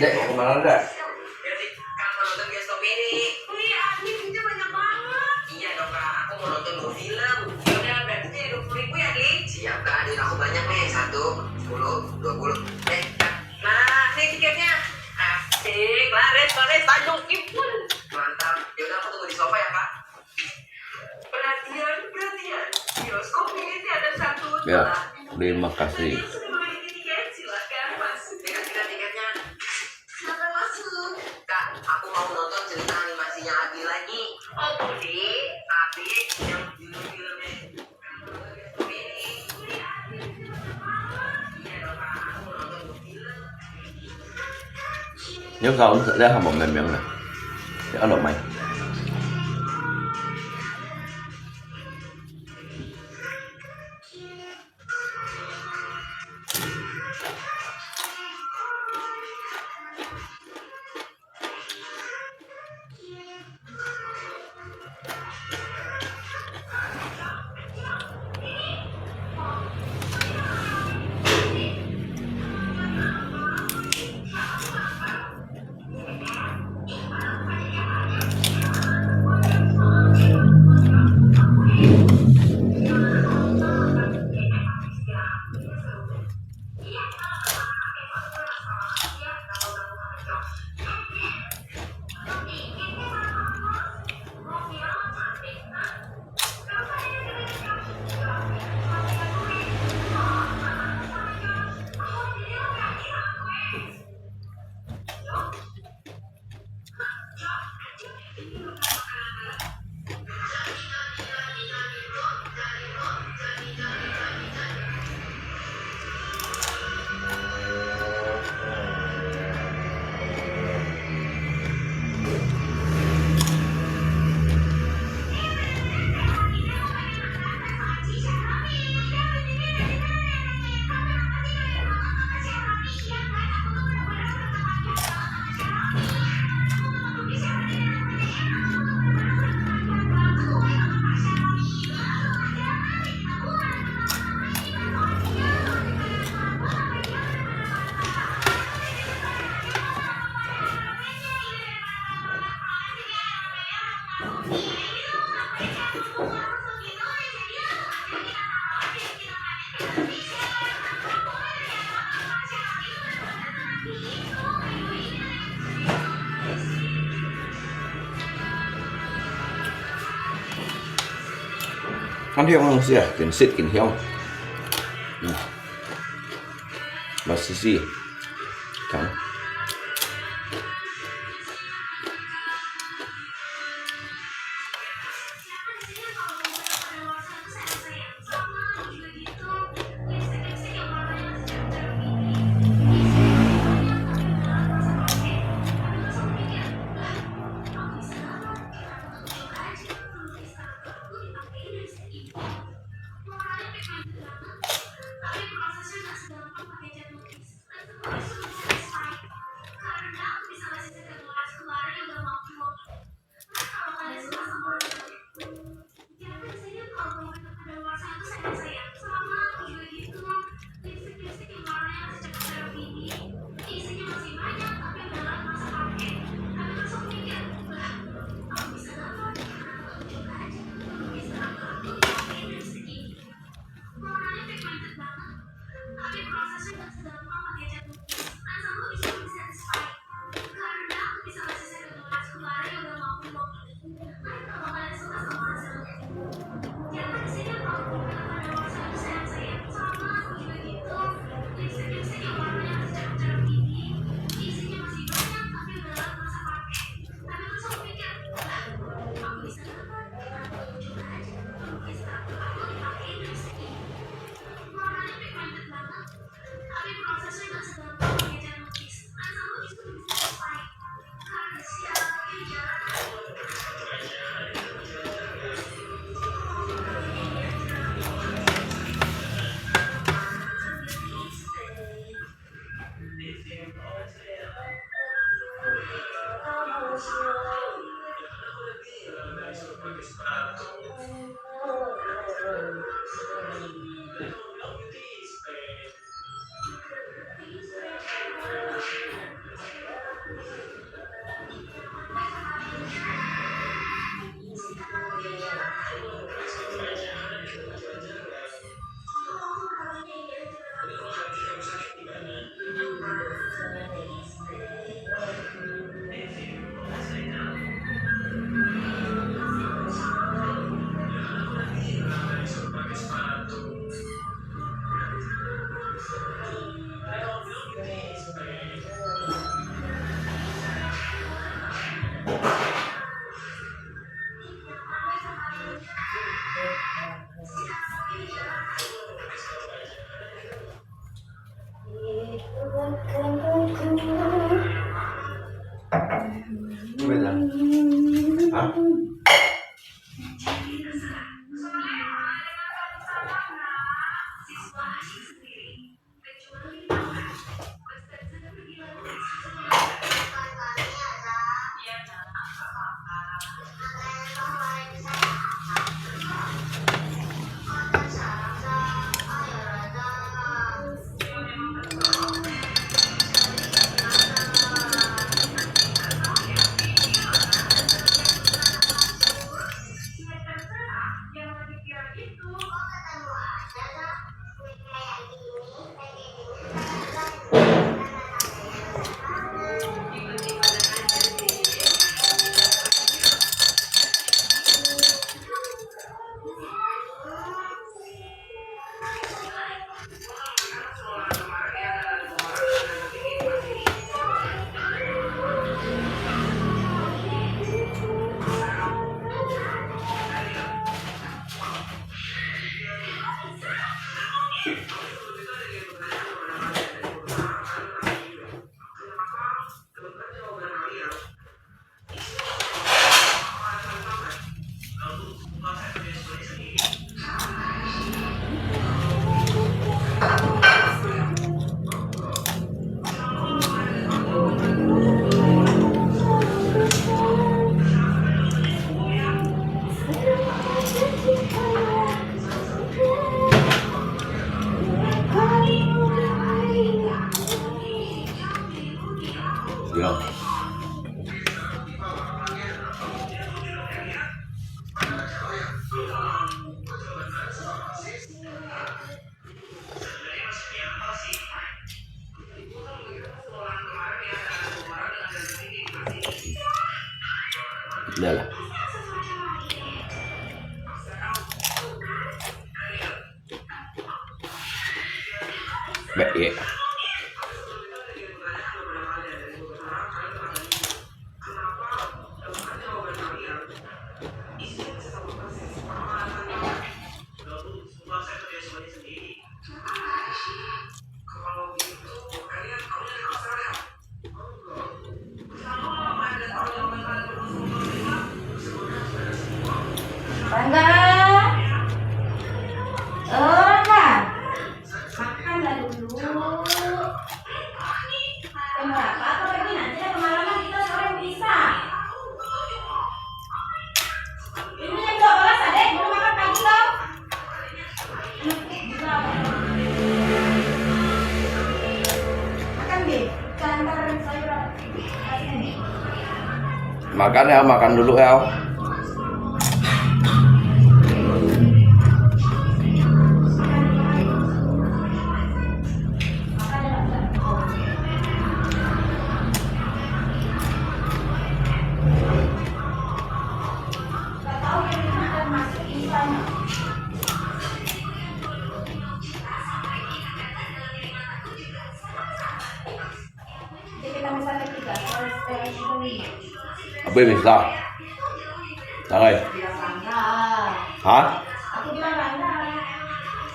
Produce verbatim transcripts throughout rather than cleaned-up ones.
Dek, mau kemana, Dek? Berarti kamu nonton bioskop ini? Wih, Adli, duitnya banyak banget. Iya dong, Kak. Aku mau nonton dua film. Ya udah, berarti jadi dua puluh ribu ya, Adli? Siap, Kak. Duit aku banyak nih. Satu, sepuluh, dua puluh. Eh, Kak. Nah, ini tiketnya. Asik, laris, laris, Tanjung Ipun. Mantap. Ya udah, aku tunggu di sofa ya, Kak. Perhatian, perhatian. Bioskop ini tiada satu. Ya, terima kasih. Bagi yang sudah memiliki tiket, silakan masuk dengan tiketnya. Silakan masuk. Kak, aku mau nonton cerita animasinya Abi lagi. Oh, boleh. Tapi yang judul filmnya. Nếu sao cũng sẽ để hầm một mềm mềm này. Để ăn được mày. Ăn hiu ăn xì, kên sịt kên hiu. Ừm. Và xì xì. Thắng. 对啊。没有了。没有。Rangga. Oh, Rangga. Makanlah dulu. Kenapa kau pergi? Nanti dah kemalaman kita sore bisa. Ini jam dua belas, Adek. Belum makan pagi kau? Makan, Dek. Kita antar sayur. Makan ya, makan dulu ya. Abis misa. Tangai. Ha?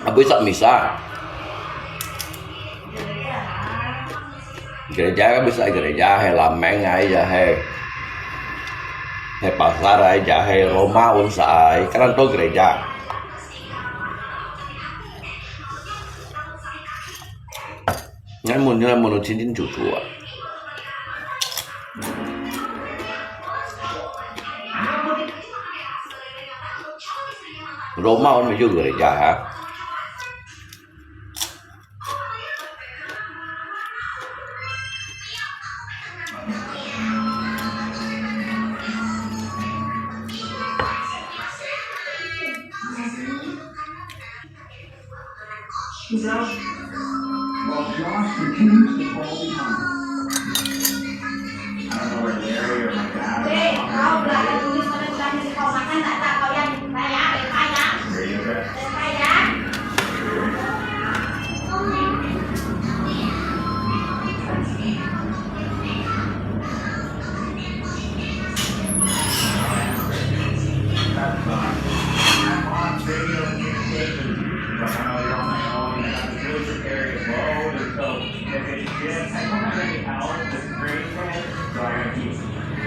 Abis sa misa. Gereja kan bisa gereja, he lameng ai ja he. He pasar ai ja he, Roma unsa ai, kan to gereja. Ngai mun, ngai mun, chin chin chu chu ah. Roma un mi chu gereja ha. Well, Josh continues to fall behind. I don't know where Larry or my dad are. Hey, kau belajar tulis pada bilang si kau makan tak tak kau yang kaya, kaya. Kaya.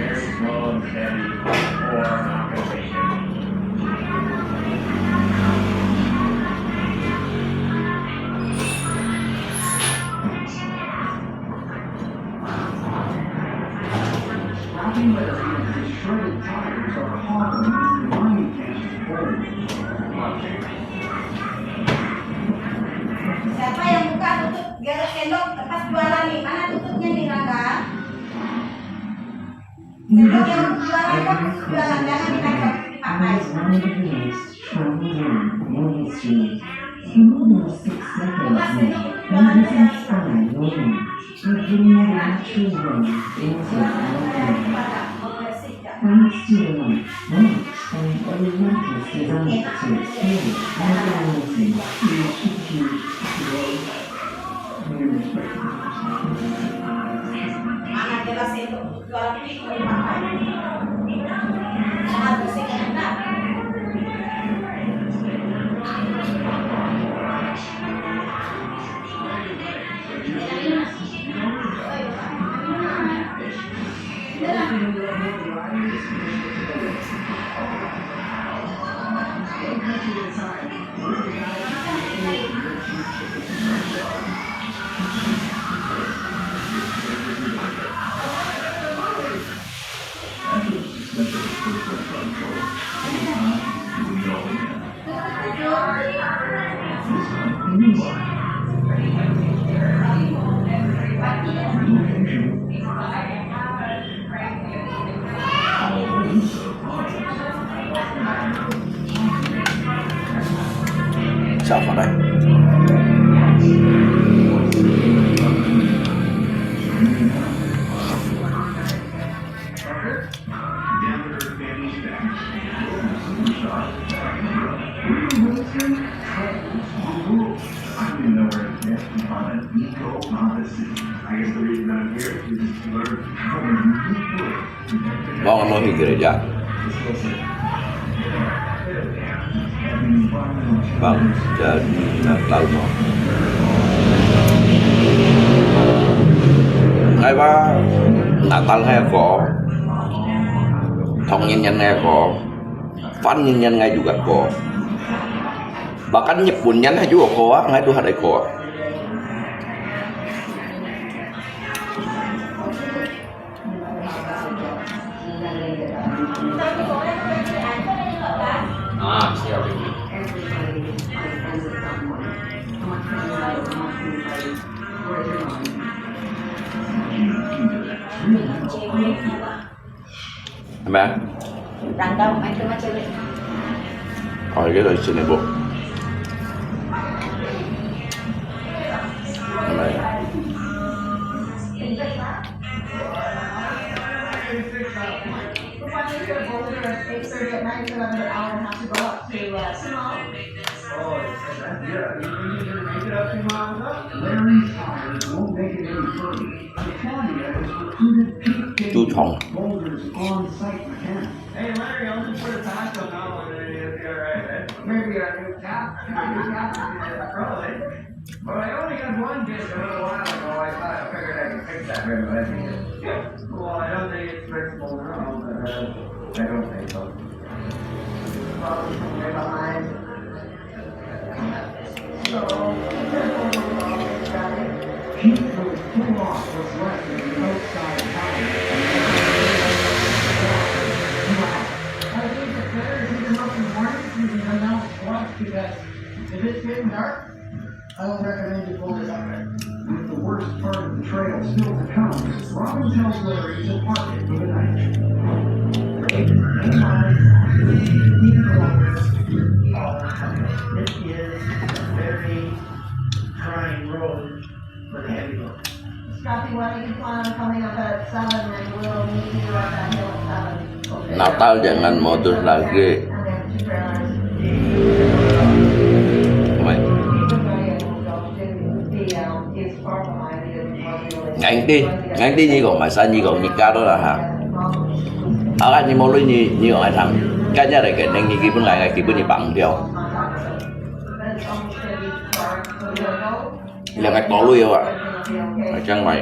Very slow and steady for organization. Wrapping layers of shredded tires are common in mining camps. Siapa yang buka tutup gerobak sendok tempat jualan nih? Mana tutupnya nih, Rangga? Sendok yang jualan kok jualan, jangan dipakai, dipakai. One of these traveled down Morgan Street. It only six seconds. One doesn't find Morgan. But when you have natural road, it is a wonderland. Thanks to the light, roads find other workers designed to explore modernity. Mau ngam mau hingkir aja. Bang jadi Natal mo. Ngai ba Natal hai ko, Thong niên niên hai ko, Phan niên niên ngai juga ko. Bahkan Nhật Bản niên hai juga ko, ngai tu hat hai ko. Hai mai? Rang dau, mai tu mai cewek. Oh, ini dah sini, Bu. Hai mai? Larry's tires won't make it any further. California has recruited Pete Davis, 猪虫。 Boulders on-site mechanic. Hey, Larry, I'll just put a patch on that one and it'll be all right, eh? Maybe a new cap, a new cap, probably. But I only got one disc a little while ago. I thought, I figured I could fix that, but I think it's, well, I don't think it's fixable now, but, uh, I don't think so. Probably somewhere behind. Pete will pull off what's left of the outside tire. Wow. I think it's better if you come up in the morning, you can come down and watch, because if it's getting dark, I don't recommend you pull this up. With the worst part of the trail still to come, Robin tells Larry to park it for the night. It is a very trying road for the heavy load. Scotty, when are you plan on coming up at seven and we'll meet you at that hill at seven? Natal jangan modus lagi. Nganti, nganti nyi kong masa nyi kong nyi karo lah ha. Akan nyi mului nyi nyi kong ai thang. Kanya dek keneng nyi kipun ngai ngai kipun nyi pang dio. Yang ai tolu ya wa. Ai chang mai.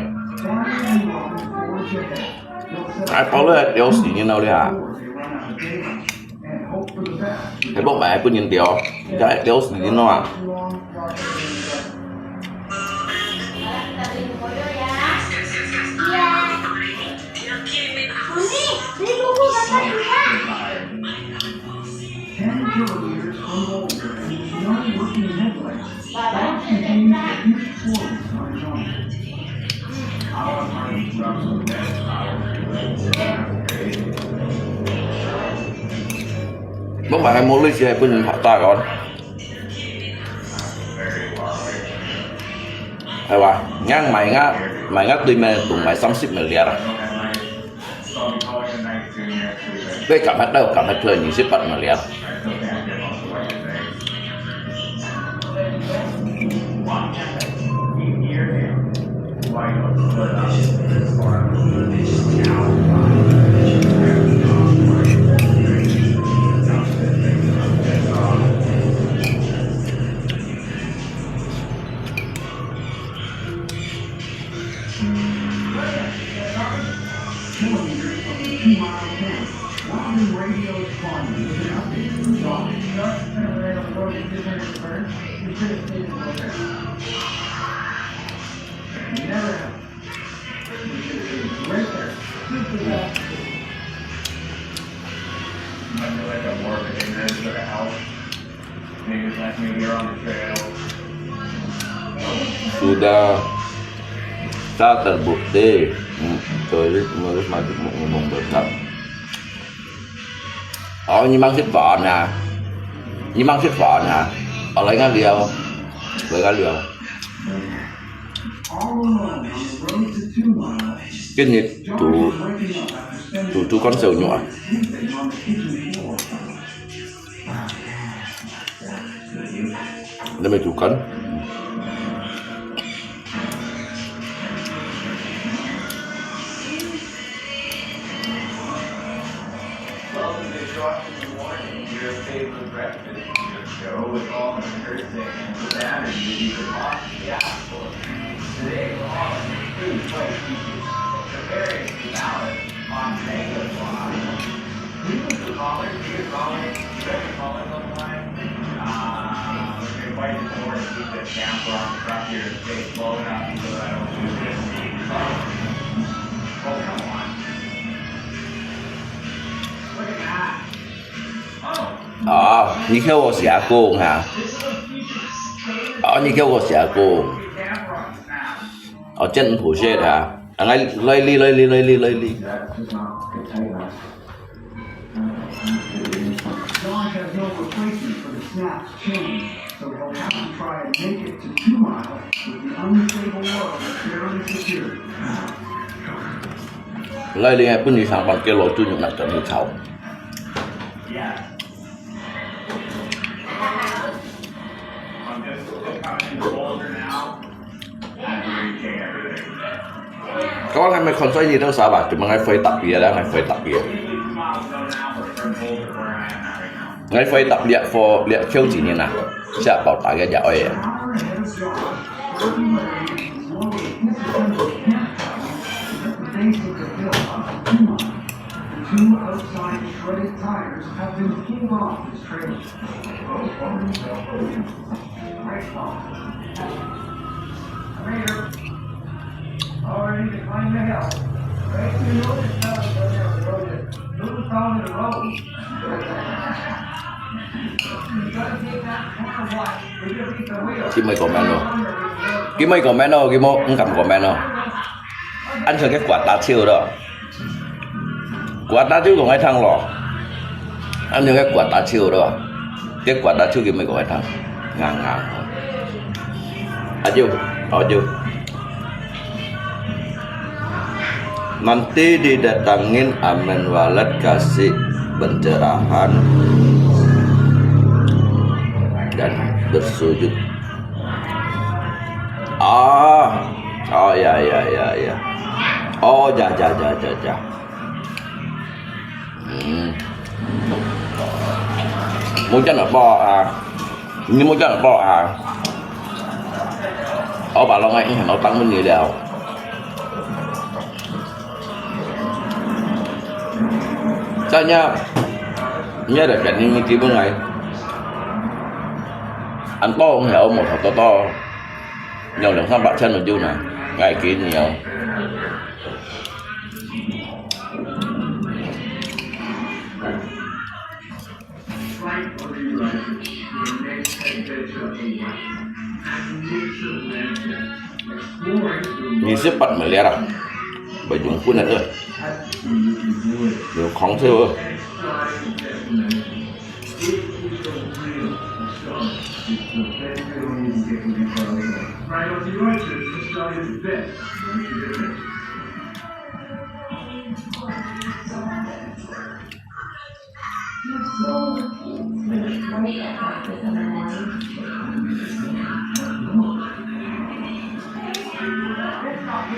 Ai tolu ai dio si nyi nau lia. Hai bok mai ai pun nyi dio. Ai dio si nyi nau ah. Ten kilometers from Boulder and no working headlights. Dogs continue to inch forward on his own. Mong mai hai mô lui si hai pun hak ta kon. Hai wa, ngang mai nga, mai nga tui mai tung mai 三十 mai liar. Kaya kamhat daw, kamhat tuh 二十八 million. Kilometers from the two-mile camp, Robin radios Carmen with an update on the dog. Never happened. Right there. Just like that. Might be like a morbid image of a house. Maybe it's like maybe you're on the trail. Sudah tak terbukti. Hmm, sorry, harus maju ngomong besar. Oh, nyi mang sit phone ha. Nyi mang sit phone ha. Oh, lai nga liao. Lai nga liao. All alone on the road to Tucson, Cái nhiệt chủ, chủ, chủ con sầu nhọ. Nó mới chủ con. Your favorite breakfast show with all the Thursday and Saturday you could possibly ask for. Today, we're all in food fight teachers preparing to ballot on Mega Squad. Who was the caller? Who was the caller? Who was the caller? Uh, invite the board to keep the camera on the front here. Stay low enough so that I don't lose this. Oh, come on. Look at that. 哦，你叫我社工哈？哦，你叫我社工。哦，真毋好意思哈。啊，來，來哩，來哩，來哩，來哩。 Josh has no replacement for the snap chain, so he'll have to try and make it to two mile with the unstable road barely secured. 來哩，本地上班，給老豬肉拿轉去炒。 Kawan ngai mai khon soi ni tau sa ba, cuma ngai fai tak dia lah, ngai fai tak dia. Ngai fai tak dia for dia kêu gì ni na, siapa tak dia dia oi. The two outside shredded tires have been pulled off his trailer. Great call. Later. Already declined the hill. Great to know this fellow doesn't have the road yet. Move down to the road. He's gonna take that corner wide. We're gonna beat the wheel. Kim mai comment lo. Kim mai comment lo, Kim mai không comment lo. Anh thường cái quạt đá chiêu đó. Quạt đá chiêu của ngay thằng lo. Anh thường cái quạt đá chiêu đó. Cái quạt đá chiêu Kim mai của ngay thằng. Ngang ngang. Ayo, ayo. Nanti didatangin Amin Walad kasih pencerahan dan bersujud. Ah, oh ya ya ya ya. Oh ya ya ya ya ya. Hmm. Mungkin apa ah? Ini mungkin apa ah? Oh, kalau ngai ini mau tang ni liao. Tanya, ini ada kan ini tiba ngai. Antong ya, mau satu to. Yang 兩三百千 một triệu nè, ngai kỹ nhiều. Ni siapa melihat? Baju pun ada. Yo, kong sih.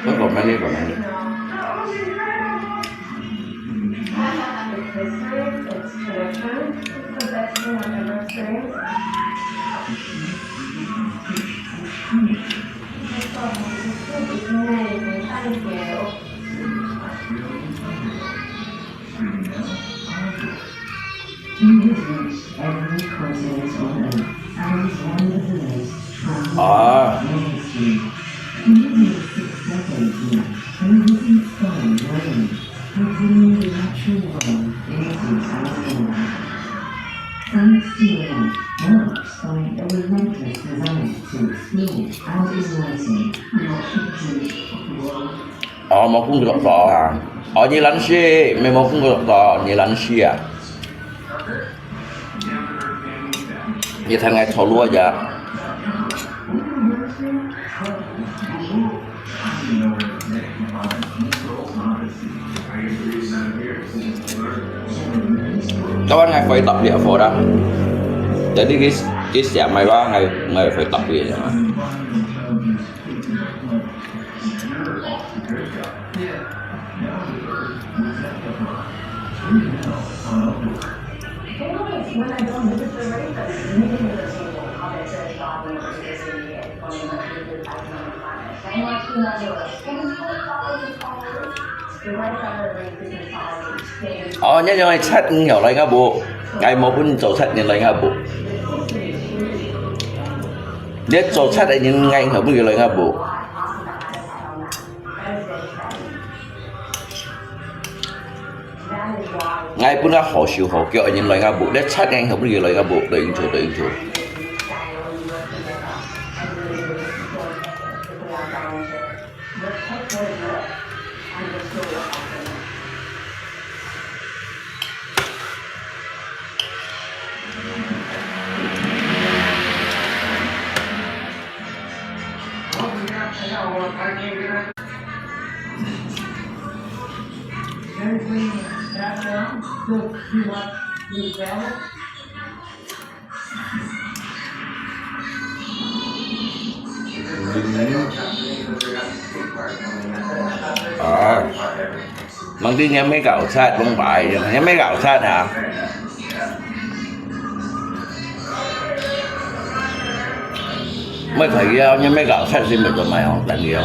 Có comment đi, comment đi. He has reached every continent on earth and is one of the most traveled Ah. in history. He has made six decades now, and he has inspired millions, including the natural world in its entirety. Science T L works by a relentless desire to explore and enlighten the options of the world. Ồ, mò kung kok to à? Ồ, nyi lan shi, mè mò kung kok to, nyi lan shi à? Nyi thang ngai chò lua ya. Kawan ngai phải tập địa phổ đó. Jadi cái cái xe máy ba ngai ngai phải tập địa mà. You're off the good guy. Yeah. Now the bird was at the bar. Three and out on Upwood. 哦，你用个切魚來𠊎無，𠊎無分你做切魚來𠊎無。你做切个人，𠊎用分佢來𠊎無。 𠊎本來好手好腳个人來𠊎屋，你切人後尾來𠊎屋，對應著，對應著。啊。 Mangdi你乜搞錯，講白，你乜搞錯啊？乜係啊，你乜搞錯先，乜做麼哦，等你哦。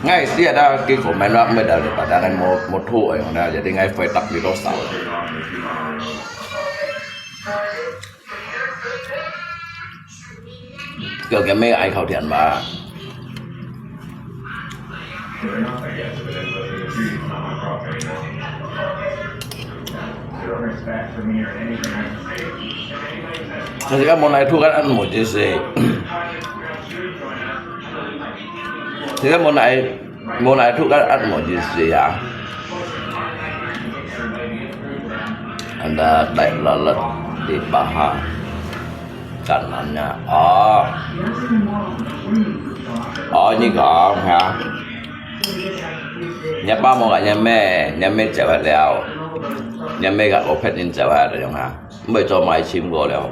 𠊎係啊，佢講乜啦，乜啦，你把佢無無吐誒，那就應該會特別多少。 叫佢乜愛靠電吧。但是佢無來吐，佢按摩就是，佢無來 Muna itu kan at mo jisi ya. Anda tayo lalat di paha. Kanannya. Oh. Oh, ini kong ha. Nya pa mo ka nya me, nya me jawa liao. Nya me ka opet in jawa da yong ha. Mo ito mai chim go liao.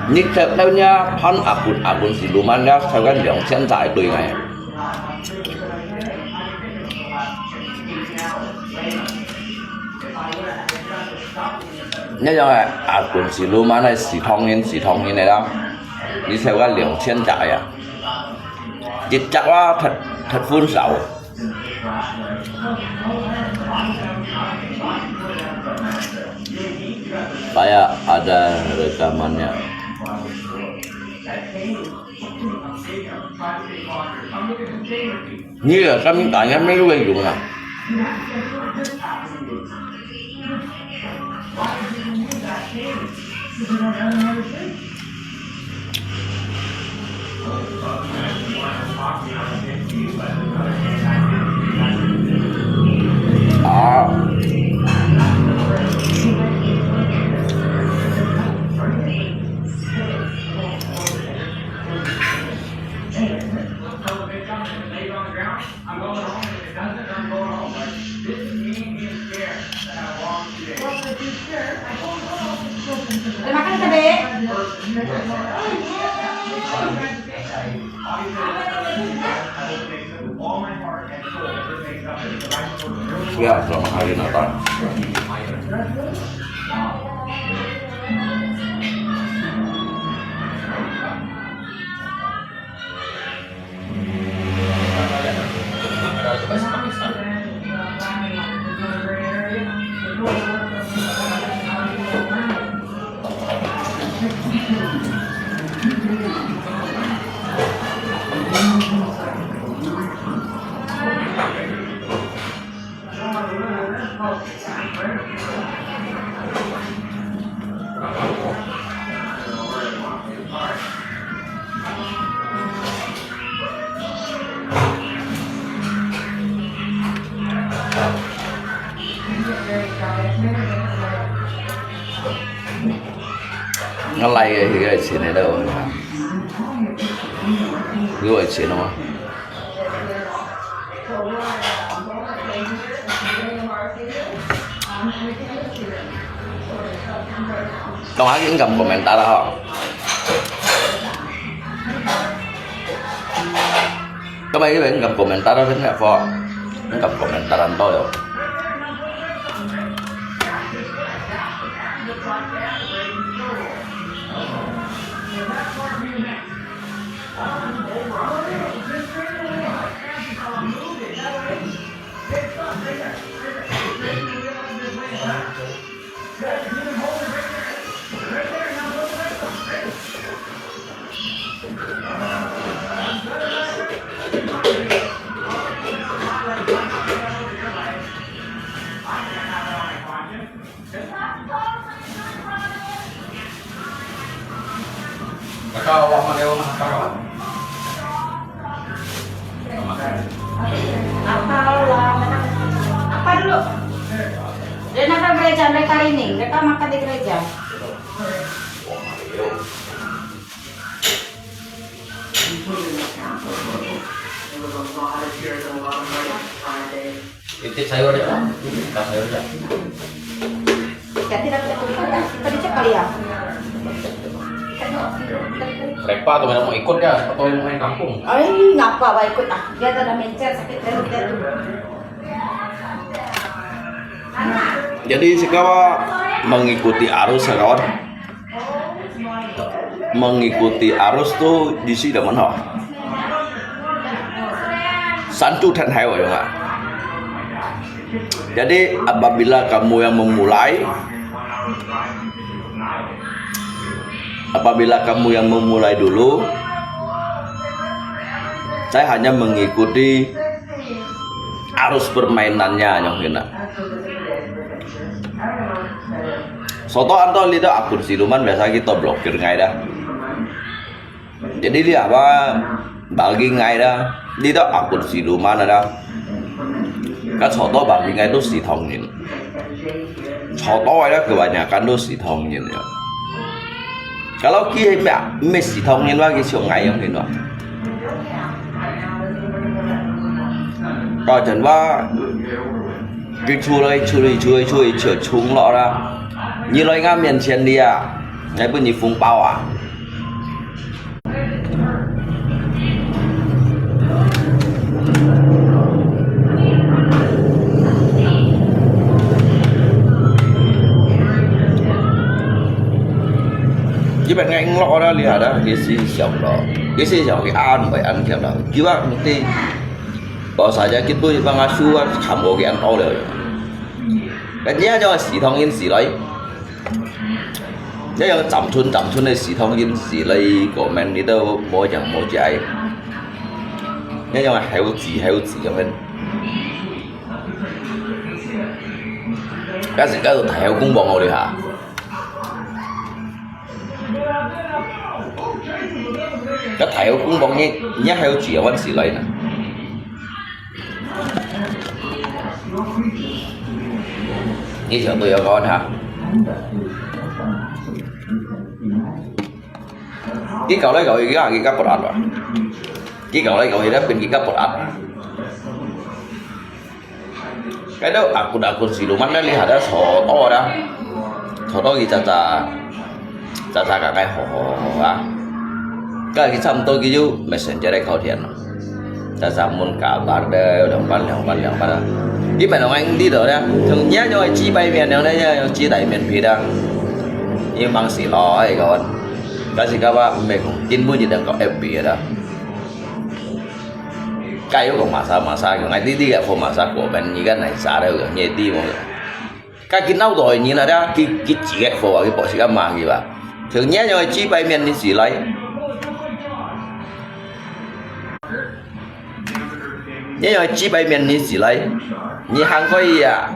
Ni thèo thèo nia phan akun akun siluman nia thèo kan 兩千隻對ngai. Nia yong akun siluman ai 四通人 四通人个啦，你 thèo kan 兩千隻呀，一隻哇忒忒分手。Kaya ada rekamannya. Ni ya, kami tanya melu yang jung na. Ah. Ya, selamat hari Natal. 𠊎來个，這个錢个了，這个錢哦。等下應該komentar啦吼。今日應該komentar啦，真个吼，應該komentar啦，多喲。 Apa lah? Apa dulu? Dia nak ke gereja mereka ini, mereka makan di gereja. Itit sayur aja, itit sayur aja. Jadi dapat tadi cek kali ya. Repa tuh memang mau ikut ya, atau yang main kampung. Ay, ngapa ba ikut ah? Dia ada mencet sakit perut dia tuh. Jadi sikawa mengikuti arus sakawan. Mengikuti arus tu isi daman ho. Santu dan hai wa yong ha. Jadi apabila kamu yang memulai, apabila kamu yang memulai dulu, saya hanya mengikuti arus permainannya yang kena. Soto anto lito akun siluman biasa kita blokir ngai dah. Jadi dia apa bagi ngai dah. Lito akun siluman dah. Kan soto bagi ngai tu si thong nin. Soto ada kebanyakan tu si thong nin ya. Kalau ki me me si thong nin wa ki siung ngai yang nin wa. Kau chen wa ki chu lai chu lai chu lai chu lai chu chung lo la. Ni lai ngai mian chen lia. Ngai pun ni fung pao ah. 基本上落了厉害的，也是小了，也是小个安排安全了，基本上对，我啥家基本上啊，输啊，差不多给安到了。人家叫系统因素来。 一樣站村站村个系統因素來，个面你都無樣無解。一樣係好字係好字咁樣。假使假如大口公王我哋下，該大口公王你你係好字啊，還是來呢？ 你想都要講下。佢搞來搞去，佢佢个不安吧？佢搞來搞去，佢變佢个不安吧？該都akun akun siluman dah lihat dah soto dah. Soto kita ta. Caca kakai ho ho ho ho ah. Ka ki cham to ki yu messenger ai khau thian. Caca mun kabar de, liang ban liang ban liang ban. Ki pen ong ang di do de. Thong nya yo ai chi bai mian liang de, yo chi dai mian phi de. Ni mang si lo ai kon. Ka si ka ba me kong tin bu ni dang ko F B de. Ka yu kong masa masa kong ai di di ka ko masa ko ben ni ka nai sa de, ni di mo. Ka ki nau doi ni na da, ki ki chi ek fo, ki po si ka ma ki ba. Thil nia yo chi bai mian ni si lai. Nia yo chi bai mian ni si lai. Ni hang ko ya.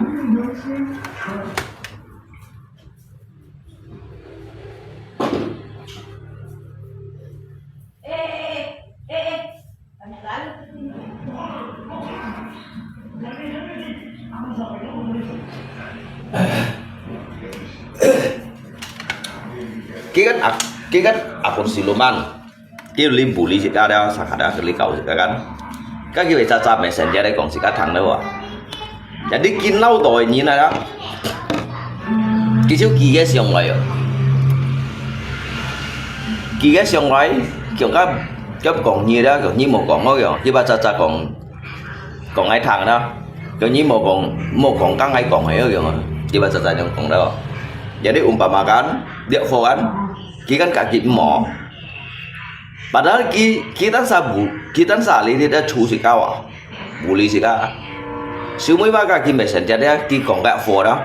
佢个阿，佢个阿公是老闆，佢有理bully自家了，啥个了，佢搞自家kan。Kan佢會早早Messenger來講自家聽了啊。Jadi佢鬧到个人啊，佢就佢个上來哦。佢个上來，叫佢，佢講你了，叫你莫講好樣，佢把早早講，講愛聽啦。叫你莫講，莫講，講愛講个樣，佢把早早樣講了。Jadi umpamakan，這貨kan，佢kan kaki mo. Padahal佢，佢單儕bully，佢單儕理佢个處自家啊，bully自家。小妹話佢Messenger咧，佢講个貨啦，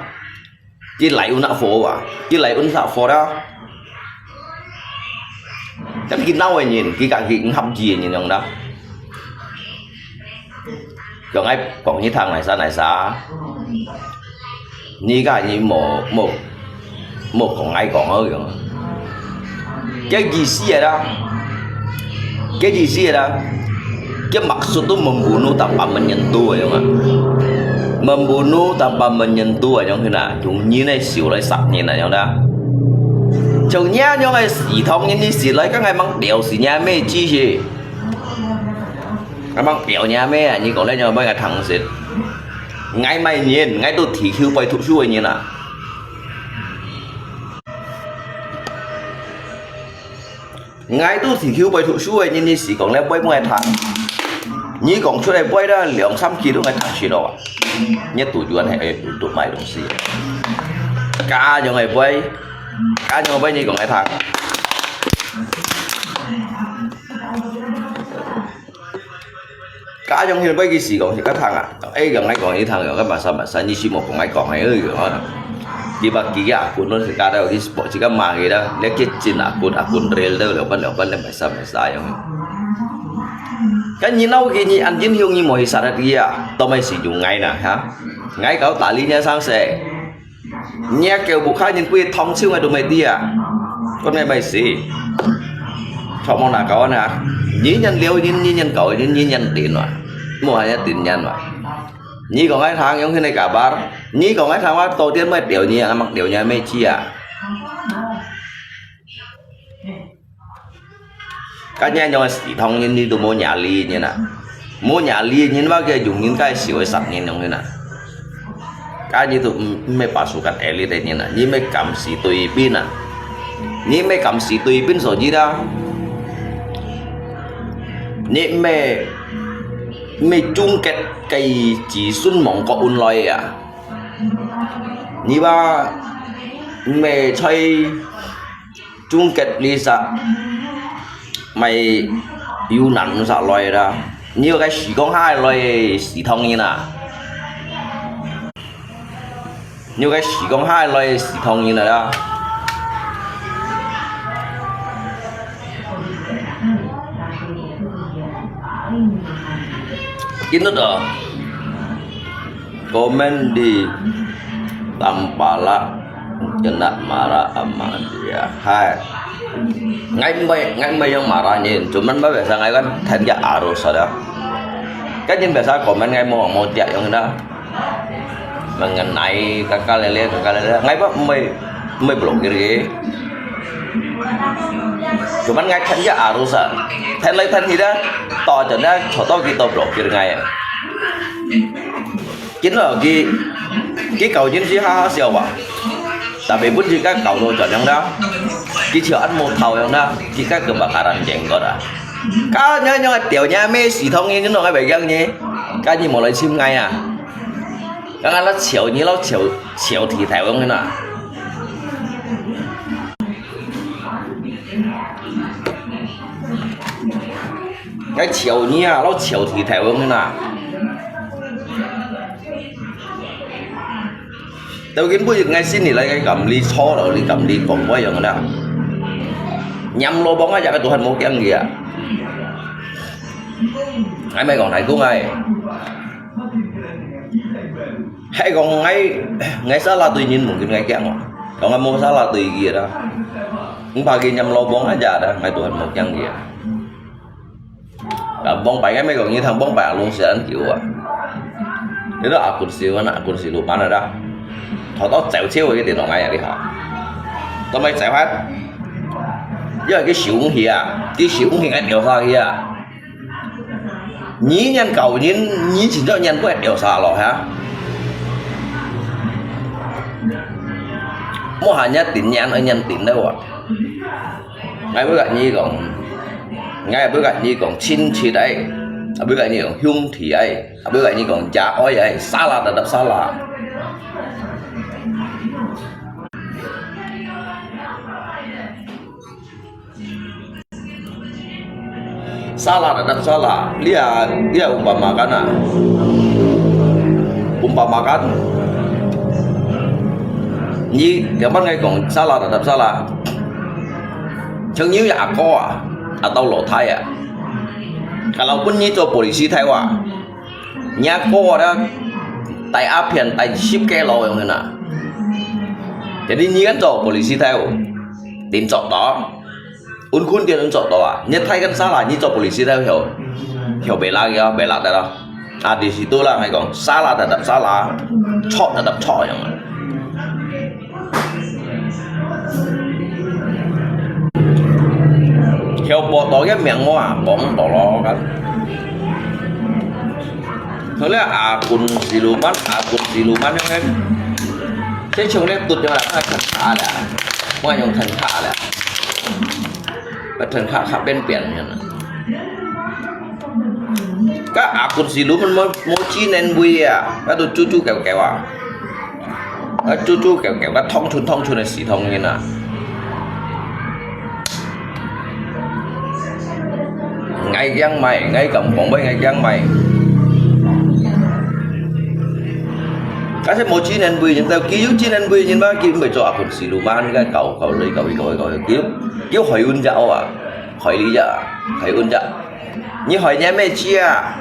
佢來用那貨啊，佢來用那貨啦。Kan佢鬧个人，佢kaki毋合意个人樣啦。講愛講你聽哪儕哪儕，你个你莫，莫，莫講愛講好樣。Cái意思个啦，cái意思个啦，cái maksud tu membunuh tanpa menyentuh个樣啊。Membunuh tanpa menyentuh个樣去哪，用人个手來殺人个樣啦。像你樣个死唐人，你死來，剛才吂吊死你咩知識？ Abang表你咩啊？你講這樣分人聽識。𠊎麼人？𠊎在地球背讀書个人啊。𠊎在地球背讀書个人，你係講這話分人聽。你講出來話啦，兩三句都𠊎聽識了啊。你讀完係，哎，讀麼東西？家長个話，家長个話你講來聽。 家長佢背个時講，自家聽啊，哎，講愛講你聽，講个麼儕麼儕，你係莫講愛講个，哎，講啊。佢把佢个阿公攏自家都，佢自家罵佢啦，你激進阿公，阿公rel都兩班兩班，你麼儕麼儕樣。Kan你鬧佢，你恁英雄，你莫去殺佢啊，都毋係用𠊎啦，哈？𠊎搞打理你生死。 你叫屋下人歸糖廠个都毋知啊，講你麼事？Chok mong nak kawan啊，你人了人，你人搞人，你人頂啊，莫還要頂人啊。你講愛聽用現在kabar，你講愛聽話，到底麼調你啊，麼調你咩知啊？ Kan你樣个死唐人，你都無若理人啊！無若理人，話佢用人个手去殺人樣个啊！Kan你都毋，毋係pasukan elit个人啊！你毋係敢死對兵啊！你毋係敢死對兵所以啦！你毋係，毋係終結个子孫亡國運來啊！你話，毋係在 終結這隻，麼个有難毋使來啦。你有个時光下來死唐人啊！你有个時光下來死唐人啊啦！Inut oh. Komen di Tampalak, kena marah sama dia. Hai. Ngai mai, ngai mai yang marah ni. Cuman ba biasa ngai kan tanya arus ada. Kan yang biasa komen ngai mau, mau tiap yang ada. Mengenai kakak lele, kakak lele. Ngai ba mai, mai blokir ke. Cuman ngai tanya arus ah. Tanya lai tanya dah. Tao cho dah, cho tao kita blokir ngai. Chính là cái, cái cầu chính sĩ ha ha siêu à. Tại vì bún thì cái cầu đồ cho nhau đó. Cái chiều ăn một thầu nhau đó. Cái cái kebakaran jenggot à. Kau nyo nyo tiểu nha mê xì thông như nó cái bài găng nhé. Cái gì mà lại chim ngay à. Cái ngài là chiều như nó chiều, chiều thì theo ông thế nào. Ngai chiều ni à, lo chiều thì theo ông na. Tao kin bui ngai xin ni lai ngai kam li cho lo li kam li kong bui yang na. Nhắm lo bóng á, chắc cái Tuhan mau kiang kìa. Ngai mai kong nai kong ngai. Hay kong ngai, ngai salah tui nyin mungkin ngai kiang. Kong ngai mau salah tui kìa dah. Ngpa kìa nhắm lo bóng á, chắc dah ngai Tuhan mau kiang kìa. Bóng pai ngai mai kong nyi thang bóng pai alung sian kiu à. Itu akun siu na akun siu lu mana dah. Thọ tao chéo chéo cái điện thoại ngai à đi hả. Tao mai chéo hát. 因為佢收毋起啊，佢收毋起，愛丟下去啊。你念教人，你真正念過丟下落哈？莫喊人家頂念，愛念頂了啊。𠊎會甲你講，𠊎會甲你講，親戚哎，啊會甲你講，兄弟哎，啊會甲你講，姐哀哎，salah tetap salah。 Salah tetap salah. Lia, lia umpamakan ah. Umpamakan. Ni, yang mana ngai kong salah tetap salah. Cheng ni ya ako ah, atau lo thai ah. Kalau pun ni to polisi thai wa. Ni ako ada tai apian tai sip ke lo yang na. Jadi ni kan to polisi thai. Tin chok to. Un khun tian un chok to ah. Ni thai kan salah, ni chok polisi thai hiu. Hiu bela ya, bela ta lo. Ah, di situ lah ngai kong, salah tetap salah, chok tetap chok yang. Hiu po to ya miang mo ah, pong to lo kan. Thôi le akun siluman, akun siluman yang kan. Saya cuma lihat tut yang ada kan ada. Mau yang kan ada. 搿陣較較變變樣啊。該阿骨是攏無無知能為啊，該都豬豬狗狗啊，該豬豬狗狗，該通訊通訊个系統人啊。𠊎驚買，𠊎敢講買，𠊎驚買。但是無知能為人，佢有知能為人嘛，佢毋會做阿骨是攏嘛，你看搞搞搞搞搞搞搞，佢佢害人家哦啊！ 害你呀，害阮呀。你害你妹子啊！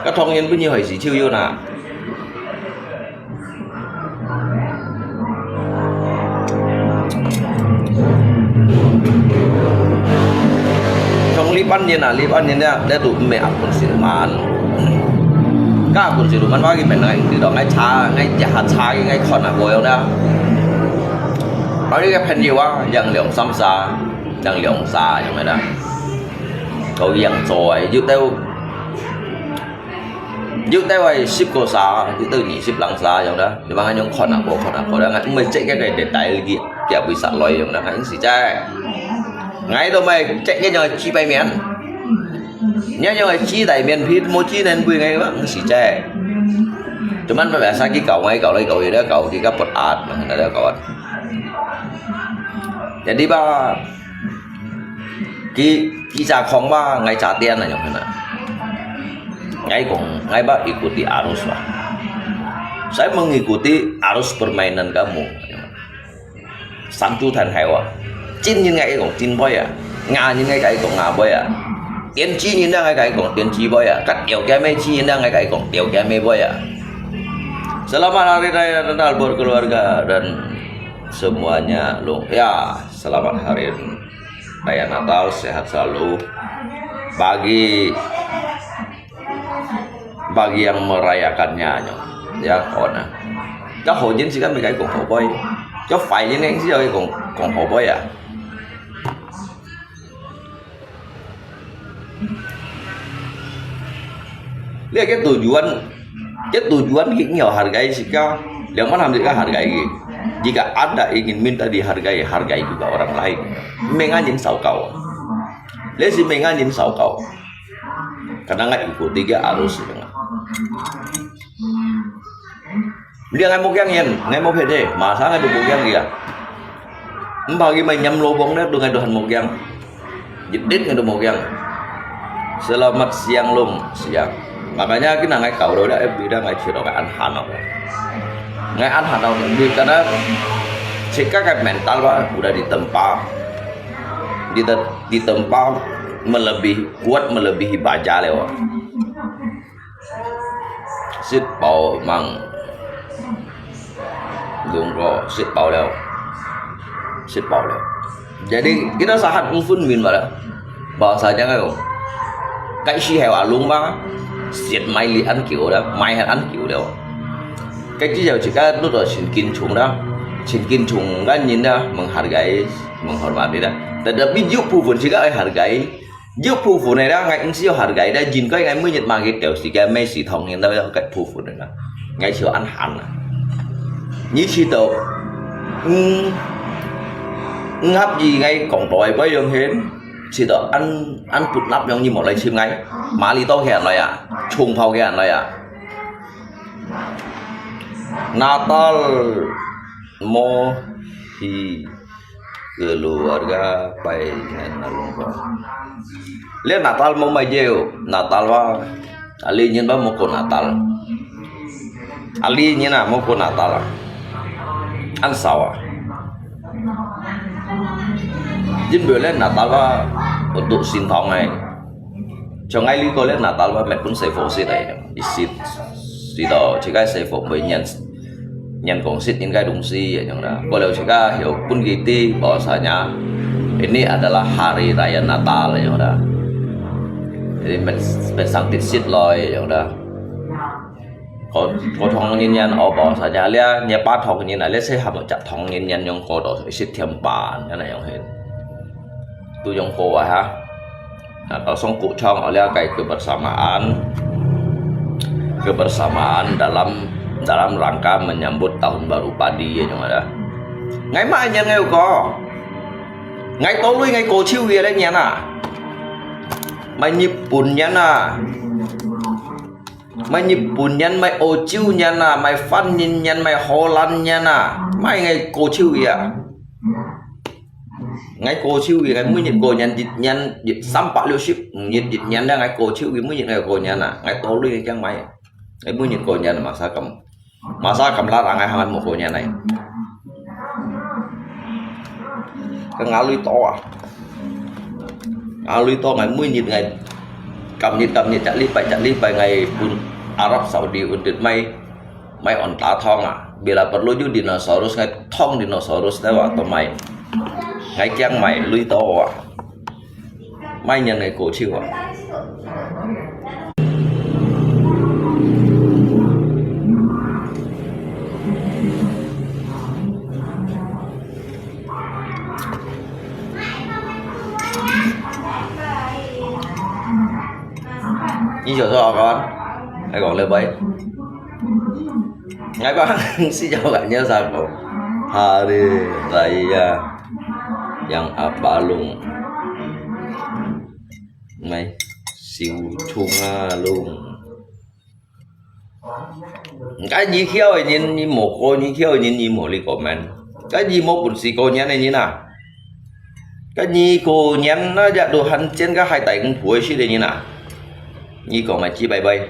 該當然分你害死就有啦。像這半年啊，這半年啊，這都毋係阿本事嘛。該阿本事都慢慢去變來，你都愛查，愛查查，愛看啊，無用啦。 啊，你个朋友啊，樣兩三儕，樣兩儕，樣个啦。佢樣做个，有兜，有兜係十個儕，有兜二十零儕，樣啦。你話恁樣看啊，無看啊，無啦，毋會即个个个大个，佢會殺來樣啦，恁實在。𠊎都毋係即个樣个幾百面。 你愛用个知大面皮，無知能會个，毋實在。Cuman biasa佢搞𠊎搞來搞去，搞佢个不安，嘛，那个搞啊。Jadi吧，佢佢咋講吧，𠊎咋聽啊，樣个啦。𠊎講，𠊎吧ikuti arus吧。Saya mengikuti arus permainan kamu。 Satu dan hai wa. Chin人愛講Chin boy啊，Nga人愛講Nga boy啊，Tianjin人愛講Tianjin boy啊，該條件咩Chin人愛講條件咩boy啊。Selamat Hari Raya Natal buat keluarga dan semuanya lo. Ya, selamat Hari Raya Natal, sehat selalu. Bagi bagi yang merayakannya nyo. Ya, kawan ah. Cho hổ人時間咪該講hổ boy，cho phải人个時間講講hổ boy啊。你个tujuan，个tujuan你要hargai sika，兩萬三十个hargai个。Jika anda ingin minta dihargai, hargai juga orang lain. Mengan yang sao kau. Lesi mengan yang sao kau. Kadang ngai ikuti ke arus dengan. Dia ngai mokyang yan, ngai mo pede, masa ngai tu mokyang dia. Mbagi mai nyam lobong dia tu ngai tuhan mokyang. Jedit ngai tu mokyang. Selamat siang lom, siang. Makanya kita ngai kau dah F B dah ngai cerita ngai anhan aku. Ngai anhan aku di karena jika kayak mental bah udah ditempa, di ditempa melebihi kuat melebihi baja lewat. Sit bao mang. Dung ko sit bao leo. Sit bao leo. Jadi kita sahat mung phun min ba. Bahasanya kan. Kai si hai wa lung ba. Sit mai li an kiu da, mai han an kiu leo. Cái chỉ giờ chỉ có lúc đó xin kinh chúng đó. 千斤重个人啊，menghargai, menghormati啊。Tetapi有部分自家愛hargai，有部分个啦，𠊎毋使要hargai个，應該𠊎每日買个豆豉个美食，當然都要該部分个啦。𠊎就恁閒啊。你知道，嗯，毋合意𠊎講到个，不用緊，知道恁，恁不立樣，你莫來尋𠊎，馬里多个人來啊，衝炮个人來啊。Natal mo hi keluarga pai ngan alung ko. Le Natal mo mai jeu, Natal wa, ali nyin ba mo ko Natal. Ali nyin na mo ko Natal a. An sao a. Jin beu le Natal wa, untuk sintong ai. Chong ai li ko le Natal wa, met pun sei fo sit ai. Isit, sito, chikai sei fo mai nyan. Nyan kong sit in kai dong si, yang da. Ko leu chikai, yo pun kiti, bahwasanya ini adalah hari raya Natal, yang da. Jadi, met, met sang tit sit loi, yang da. Ko, ko thong nyin nyan, o, bahwasanya lia, nya pa thong nyin, lia se ham chak thong nyin nyan, yang ko do, isit thiam pan, yang na yang hen. Tu yang ko wa ha. Nah, kalau song kuchong, oleh kai kebersamaan, kebersamaan dalam, dalam rangka menyambut tahun baru padi, ya, yang ada. Ngai ma nyan ngai ko. Ngai tolui ngai ko chiu ye le nyan a. Mai Nhật Bản nyan a. Mai Nhật Bản nyan, mai Âu Châu nyan a, mai Phan nyin nyan, mai Holland nyan a. Mai ngai ko chiu ye. Ngai ko chiu ye, ngai mui nhit ko nyan, nhit nyan, nhit 三百六十, nhit, nhit nyan dah ngai ko chiu ye, mui nhit ngai ko nyan a. Ngai tolui ngai kiang mai. Ngai mui nhit ko nyan, masa kam. Masa kam la ngai hang mo ko nyan nai. Ka ngalui to a. Ngalui to ngai mui nhit ngai. Kam nhit, kam nhit, chak li pai, chak li pai ngai pun Arab Saudi undit mai. Mai on ta thong a, bila perlu ju dinosaurus ngai thong dinosaurus te wa to mai. Ngai kiang mai lui to wa. Mai nyan ngai ko chiu a. Ni chiu so a kon, ai kong le bai. Ngai ba si jau gak nyo sa ko. Hari Raya yang apa lung. Ngai siu chung a lung. Ngai ni kiau ni ni mo ko ni kiau ni ni mo li ko man. Ngai ni mo pun si ko nyan ni na. Ngai ni ko nyan na ja do han chen ka hai tai kung pui si de ni na. Ni ko mai chi bai bai.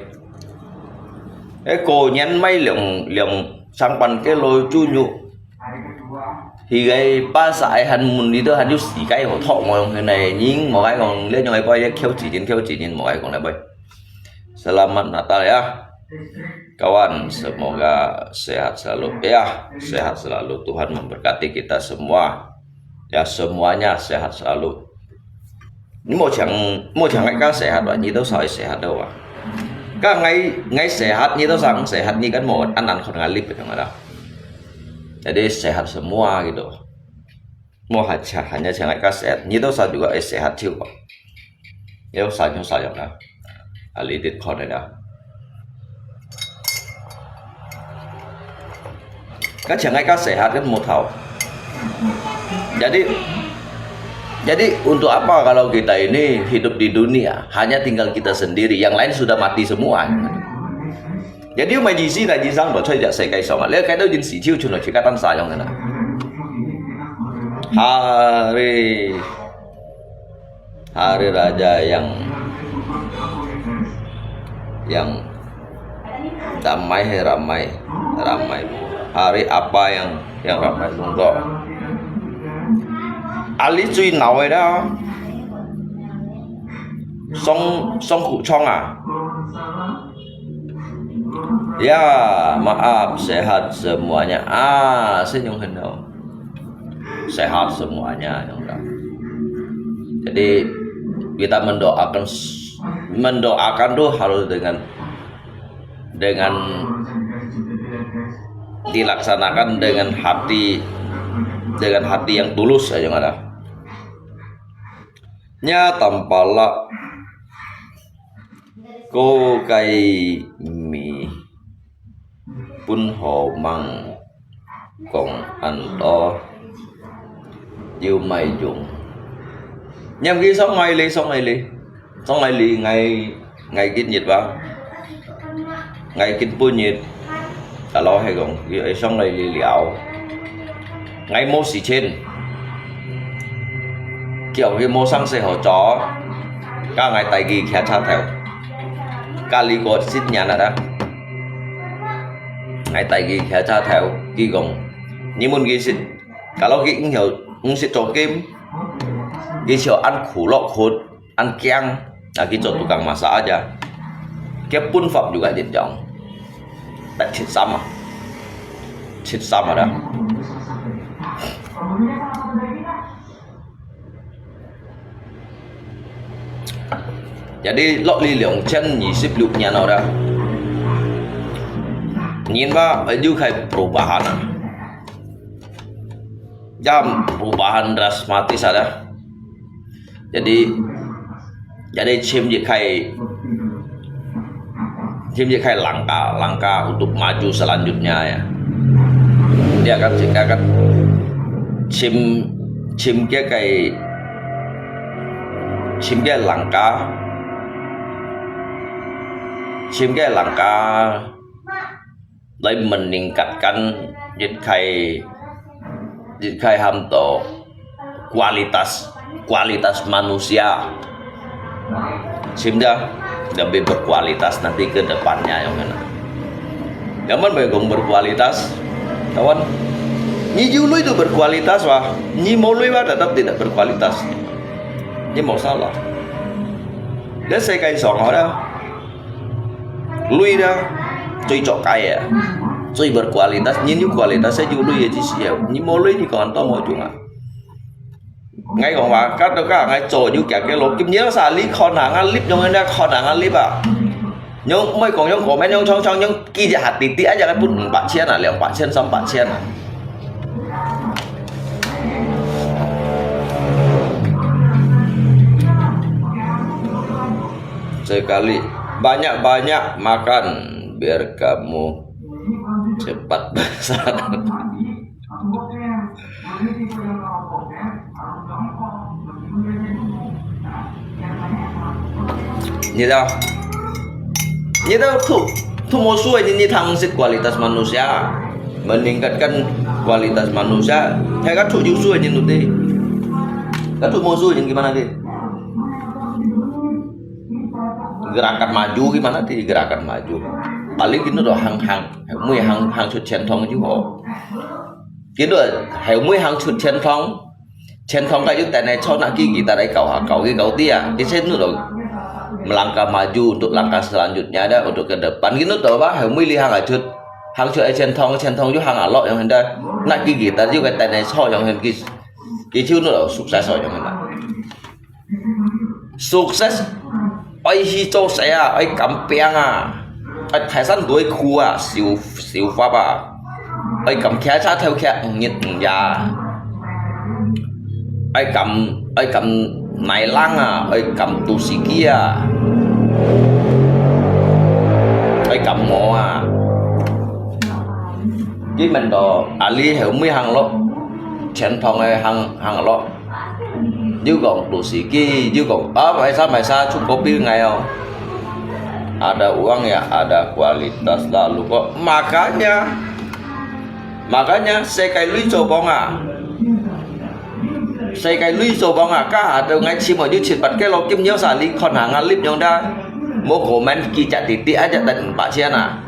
Cái cô nhắn mấy lượng, lượng sang bằng cái lô chú nhụ. Thì cái ba xã ai hẳn mùn đi đó hẳn chú xỉ cái hồ thọ ngồi hông thế này, nhưng mà cái còn lấy nhau ai bơi, khéo chỉ nhìn, khéo chỉ nhìn, mà cái còn lại bơi. Selamat Natal ya. Kawan, semoga sehat selalu ya. Sehat selalu. Tuhan memberkati kita semua. Ya, semuanya sehat selalu. Ni mo chang, mo chang ngai ka sehat wa, ni to sa sehat do wa. Ka ngai, ngai sehat, ni to sa sehat, ni kan mo an an khon ngalip ka ngala. Jadi sehat semua gitu. Mo ha cha, hanya chang ngai ka sehat, ni to sa juga eh sehat chiu wa. Yo sa nyo sa yang na. Ali dit khon na. Kan chang ngai ka sehat kan mo thau. Jadi, jadi untuk apa kalau kita ini hidup di dunia, hanya tinggal kita sendiri, yang lain sudah mati semua. Jadi mai ji si na ji sang ba choi ja se kai song. Le kai do jin si chiu chun lo chi ka tan sa yong na. Hari Hari Raya yang, yang ramai, hai ramai, ramai. Hari apa yang, yang ramai lungkau? Ali cui nau da. Song, song ku chong a. Ya, maaf, sehat semuanya. Ah, senyum hendak. Sehat semuanya, yang udah. Jadi, kita mendoakan, mendoakan tuh harus dengan, dengan dilaksanakan dengan hati, dengan hati yang tulus aja ada. Nya tampala ko kai mi pun ho mang kong an to yu mai yung. Nyam ki song ngai li, song ngai li. Song ngai li ngai, ngai kin yit ba. Ngai kin pun yit. Kalau hai kong, yu ai song ngai li liao. Ngai mo si chen. Kiao ki mo sang se ho cho. Ka ngai tai ki kia cha thèo. Ka li ko sit nyan ada. Ngai tai ki kia cha thèo. Ki kong. Ni mun ki sit. Kalau ki ing hio, ing sit cho kim. Ki chio an khu lo khut. An kiang, lagi cho tukang masak aja. Kia pun fap juga jin jong. Tak cit sama. Cit sama dah. Jadi, lok li liang chen ni sip luk nyan dah. Nyin ba, aju khai perubahan. Jam perubahan drastis ada. Jadi, jadi chim je khai, chim je khai langkah, langkah untuk maju selanjutnya ya. Dia akan, dia akan chim, chim je khai, chim je langkah, chim je langkah. Lai meningkatkan jit khai, jit khai ham to kualitas, kualitas manusia. Sim dia lebih berkualitas nanti ke depannya yang mana. Zaman baik kong berkualitas, kawan. Ni jului itu berkualitas wah, ni molui wah tetap tidak berkualitas. Ini masalah. Dia saya kai song ada. Lui dah, cui cok kaya. Cui berkualitas, nyin yu kualitas, saya yu lui ya ci siau. Ni mo lui ni kawan tau mo cuma. Ngai kong wa, kat to ka, ngai cho yu kia ke lo, kim nyel sa li kon ha, ngan lip nyong enda kon ha, ngan lip ah. Nyong moi kong nyong komen nyong chong chong nyong ki ja hat ti ti aja ngai pun empat千啊，两百千、三百千啊。 Sekali banyak-banyak makan biar kamu cepat besar. Nida, nida tu, tu musuh ini ni tangsit kualitas manusia, meningkatkan kualitas manusia. Hai ka tu musuh ini nuti, ka tu musuh ini gimana ki? Gerakan maju gimana ti gerakan maju. Paling kinu to hang hang, mui hang hang chut chen thong ju ho. Kinu hai mui hang chut chen thong. Chen thong ka ju tan nai cho nak ki ki ta dai kau ha kau ki kau ti a. Di chen nu to melangkah maju untuk langkah selanjutnya ada untuk ke depan. Kinu to ba hai mui li hang a chut. Hang chut ai chen thong, chen thong ju hang a lo yang hen da. Nak ki ki ta ju ka tan nai cho yang hen ki. Ki chu nu to sukses ho yang hen da. Sukses, ai hi cho se a, ai kam piang a, ai thai san dui khu a, siu, siu fap a, ai kam khia cha theu khia ngit ngit ya, ai kam, ai kam nai lang a, ai kam tu si ki a, ai kam mo a. Ki men to, a li heu mui hang lo, chen thong ai hang, hang lo. Yu kong tu si ki, yu kong, ah, mai sa, mai sa, chung kopi ngai o. Ada uang ya, ada kualitas lalu kok. Makanya, makanya, sekai lui cho bong a. Sekai lui cho bong a, ka ada ngai chim o, yu chim pat ke lo kim nyo sa li kon ha ngalip nyong da. Mo komen ki chat ti ti aja tan empat千啊.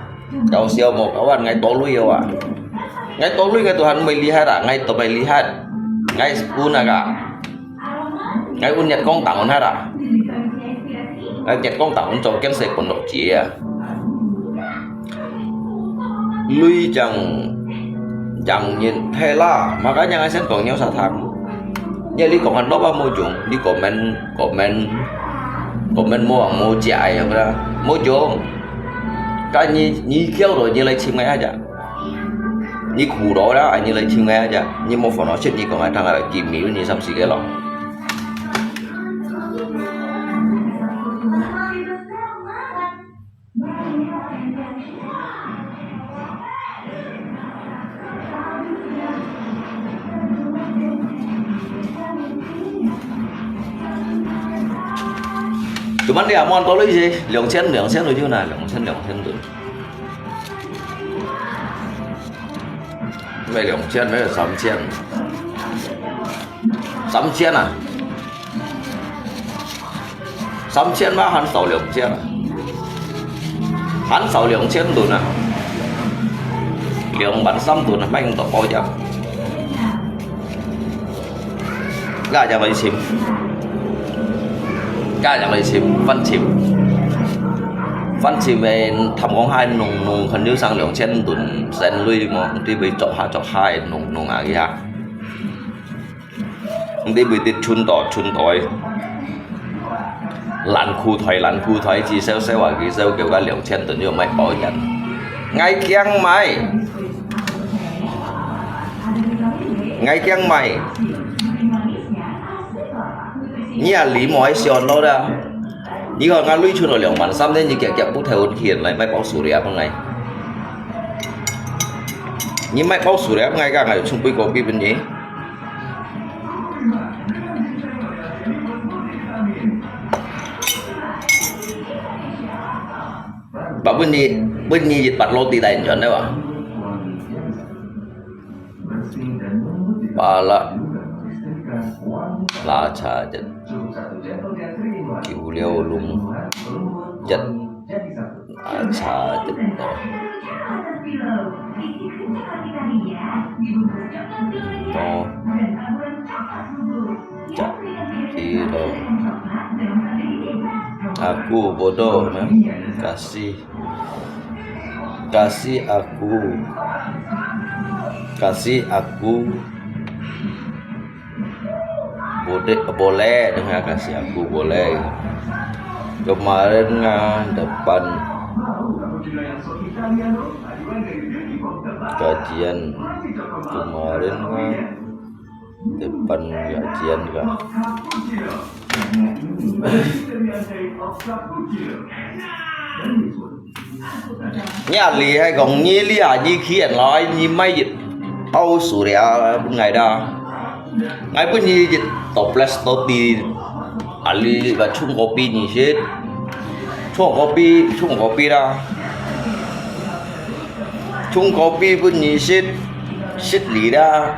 搞笑無搞啊，𠊎多鐳哦啊！𠊎多鐳，𠊎都還毋會厲害啦，𠊎都毋會厲害。𠊎運那個，𠊎運月光黨運下啦。𠊎月光黨運做建設本落節啊。鐳正，正人太啦，makanya𠊎先講有啥聽。 Nya你講很多吧，無用，你comment，comment，comment無，無解，有無啦？無用。Kan你，你叫了，你來請𠊎aja。你苦勞啦，你來請𠊎呀，你無煩惱，先你講啊，等下來見面，你三四個咯。 Cuman dia muan toloi sih, 兩千，兩千就有啦，兩千，兩千就。咩兩千，咩三千？三千啊？三千嘛，還少兩千啊？還少兩千銀啊？兩萬三銀啊，買毋到保險。 加入來尋，加入來尋，翻尋，翻尋个貪功害濃濃，可能有成兩千銀先鐳無，你會做下做下个濃濃啊，佢啊，你會得春到春到个，爛褲袋爛褲袋，至少少啊，至少叫个兩千銀要買保險，𠊎驚買。 𠊎驚買。你啊，你莫愛想咯啦。你看𠊎鐳出到兩萬三，你夾夾不透天來買包手鏈分𠊎。你買包手鏈分𠊎，該𠊎有沖杯咖啡分你。 Ba分你，分你一百roti大圓的哇。Pala lacha jet. Kiu liau lung jet. Lacha jet to. To. Cak, kilo. Aku bodoh, nah. Kasih. Kasih aku. Kasih aku. Boleh, boleh, dengar kasih aku, boleh. Kemarin nga depan kajian, kemarin nga depan kajian kah. Nyi ali hai kong nyi lia nyi kien lai nyi mai yit. Au su lia pun ngai da. Ngai pun nyi yit toples toti. Ali ba chung kopi nyi sit. Chung kopi, chung kopi da. Chung kopi pun nyi sit. Sit li da.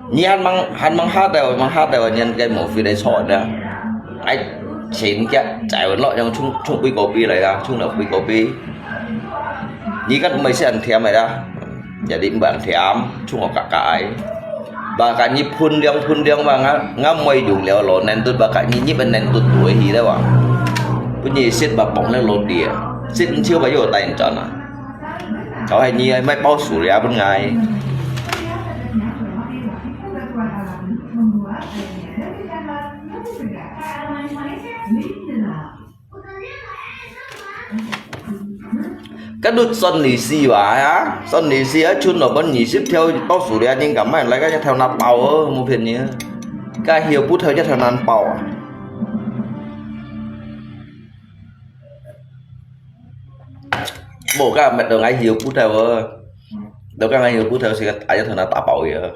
Nyi han mang, han mang hat dai, mang hat dai, nyi han kai mo fi dai chot da. Ai, chen kia, chai wan lo, yang chung, chung pui kopi lai da, chung lo pui kopi. Nyi kan mai sian thiam mai da. Jadi mbak thiam, chung o kak kai. Ba kan nyi phun liang, phun liang ba nga, nga mai yung liao lo, nen tut ba kan nyi, nyi ben nen tut tui hi da wa. Pun nyi sit ba pong le lo dia. Sit chiu ba yo tai chan a. Kau hai nyi mai pau su lia pun ngai. Ka dut son li si wa ha, son li si ha, chun lo pun nyi sit theo pau su lia nyi kam mai lai ka theo na pau, mu phiền nyi. Ka hiu pu theo theo na pau. Bộ các bạn đồng ai hiu phút theo ơ. Đâu các ai hiu phút theo sẽ ai cho thằng nào tạo bảo vậy.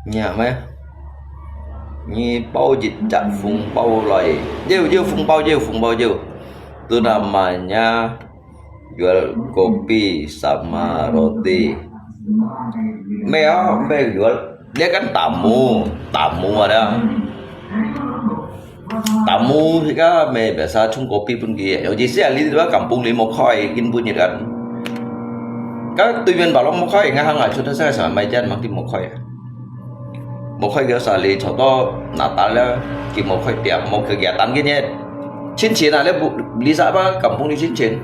Nyak meh. 你包一隻紅包來。有，有紅包，有紅包，有。Itu namanya jual kopi sama roti. 沒有，沒有jual。Dia kan tamu, tamu ada. Tamu hika may biasa cung kopi pun ki. Yo, jadi sia li dua kampung li mo khai kin pun nyi kan. Ka tu men balong mo khai, ngahang a, cuta saya sama mai jan mang ti mo khai. Mo khai kaya sali, contoh Natal ya, ki mo khai tiap mo kegiatan ki nyi. Cincin ada bu, li sa apa, kampung li cincin.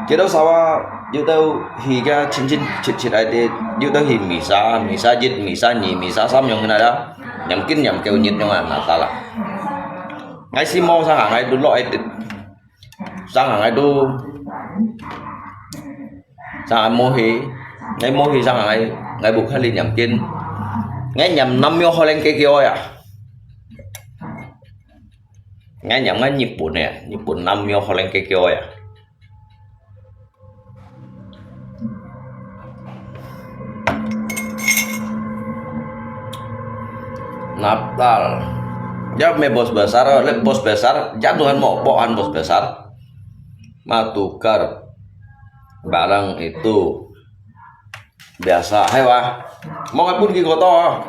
Kita sawa, yu tau hi ka cincin cit cit ai ti, yu tau hi misa, misa jit, misa nyi, misa sam yong kena da. Nyam kin nyam kêu nyit yong an Natal lah. Ngai si mo sang ngai du lo ai ti. Sang ngai du. Sang ngai mo hi. Ngai mo hi sang ngai, ngai bu khali nyam kin. Ngai nyam nam yo ho leng ke kêu ya. Ngai nyam ngai Nhật Bản ya, Nhật Bản nam yo ho leng ke kêu ya. Natal. Ya, may bos besar, lek bos besar, ya Tuhan mo, po an bos besar. Matukar barang itu. Biasa, hai wa. Mo ngai pun ki kotor.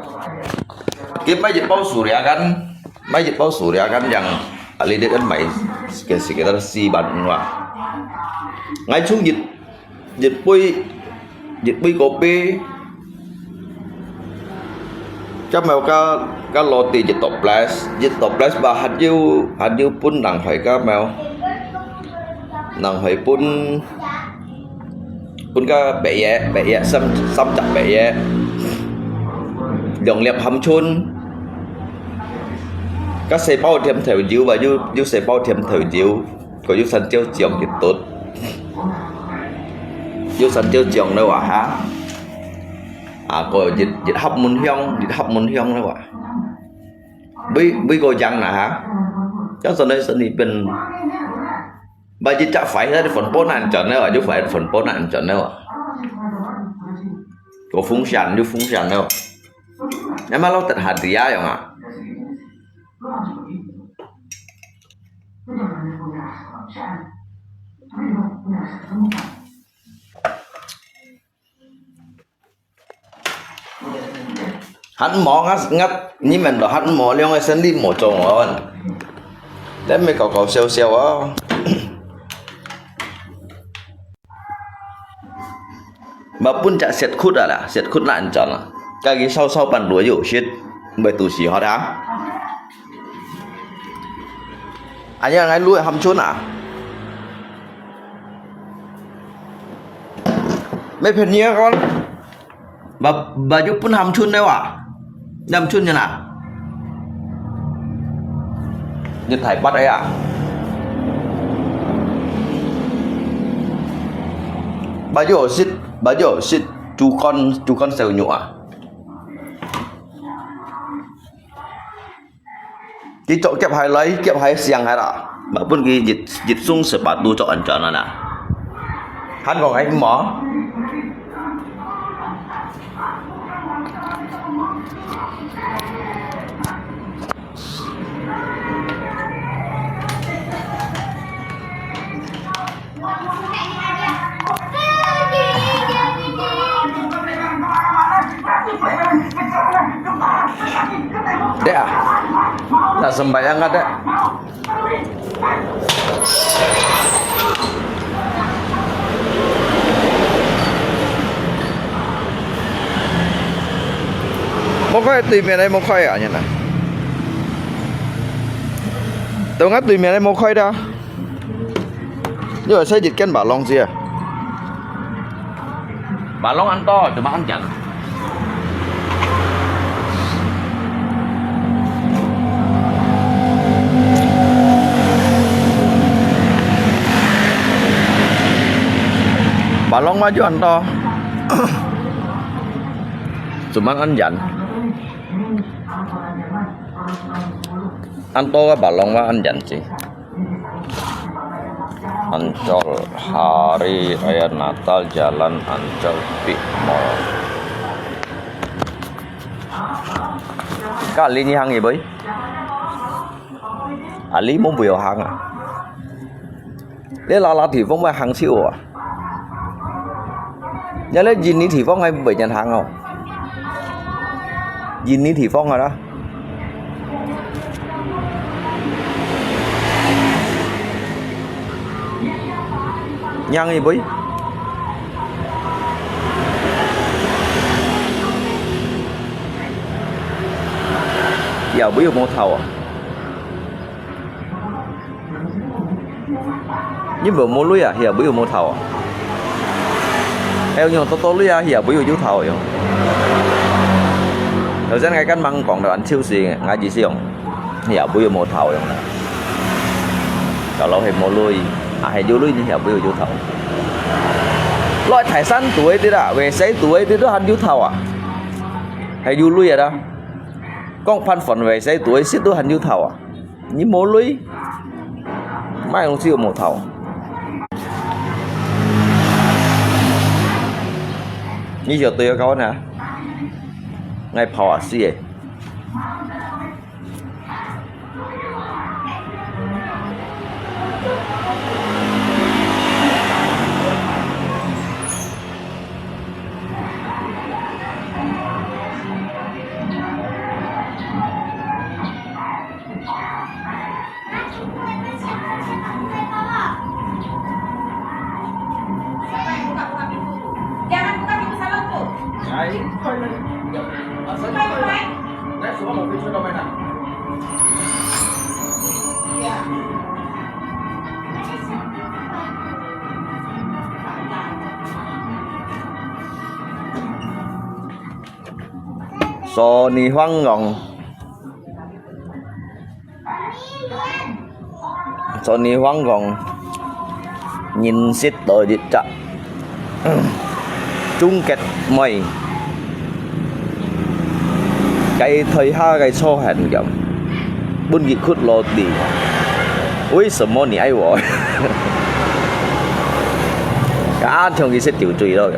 Ki mai jit pau surya kan, mai jit pau surya kan yang ali dek kan mai sekitar, sekitar si ban wa. Ngai cung jit, jit pui, jit pui kopi. Cam mau ka, ka roti jit toples, jit toples ba hat yu, hat yu pun nang hoi ka mau. Nang hoi pun, pun ka bẹt ye, bẹt ye, sam, sam chak bẹt ye. Liang liap ham chun. Ka se pau thiam thèo jiu, ba yu, yu se pau thiam thèo jiu. Ko yu san chiu chiong jit tut. Yu san chiu chiong le wa ha. A, ko jit, jit hap mun hiong, jit hap mun hiong le wa. Bui, bui ko jang na ha. Jang san dai san ni ben. Ba jit chak fai ha, phun pon an chon le wa, yu fai phun pon an chon le wa. Ko phung sian, yu phung sian le wa. Nama lo tet hadiah yong a. Hat mo ngat, ngat, ni men do hat mo liang e sen li mo chong on. Lem me kau kau siau siau a. Ba pun chak siat khut a la, siat khut la an chon a. Ka ki sau sau pan lua yu siat, bai tu si hot a. An yang ngai lui ham chun a. Mei phen nie kon. Ba, ba yu pun ham chun de wa. Ham chun nyan a. Nyit thai pat ai a. Ba yu sit, ba yu sit. Chu kon, chu kon sel nyu a. Ki chok kiap hai lai, kiap hai siang hai la. Ba pun ki jit, jit sung sepatu chok an chon na. Han kong ai mo. Dek ah, tak sembahyang ah, Dek. Mukhoy, 對面个Mukhoy啊，原來。對，𠊎對面个Mukhoy啊。 你話使一間Balong先啊？Balong恁多，做麼恁樣？Balong mah就恁多，做麼恁樣？恁多个Balong mah恁樣子。 Ancol, Hari Raya Natal, Jalan Ancol, Big Mall. 啊，你你行去未？啊，你冇必要行啊。你拉拉地方會行少啊？你咧印尼地方係未人行哦？印尼地方啊啦。 仰仔會？這位有無頭啊？你無無鐳啊？這位有無頭啊？還有用多多鐳啊？這位有有頭用。頭先𠊎跟吂講到，恁就是𠊎意思用。 這位有無頭用啦？假如係無鐳，啊係有鐳，你這位有有頭。來大山肚个啲啦，外西肚个啲都還有頭啊，還有鐳啊啦。講辦法外西肚个識都還有頭啊，你無鐳，麼个東西有無頭？你就對我講啊，𠊎跑啊死个。 索尼方王。 昨日晚上認識到一隻中國妹，該台下个坐很遠，分佢屈落地。為什麼你愛我？啊，像佢識酒醉了。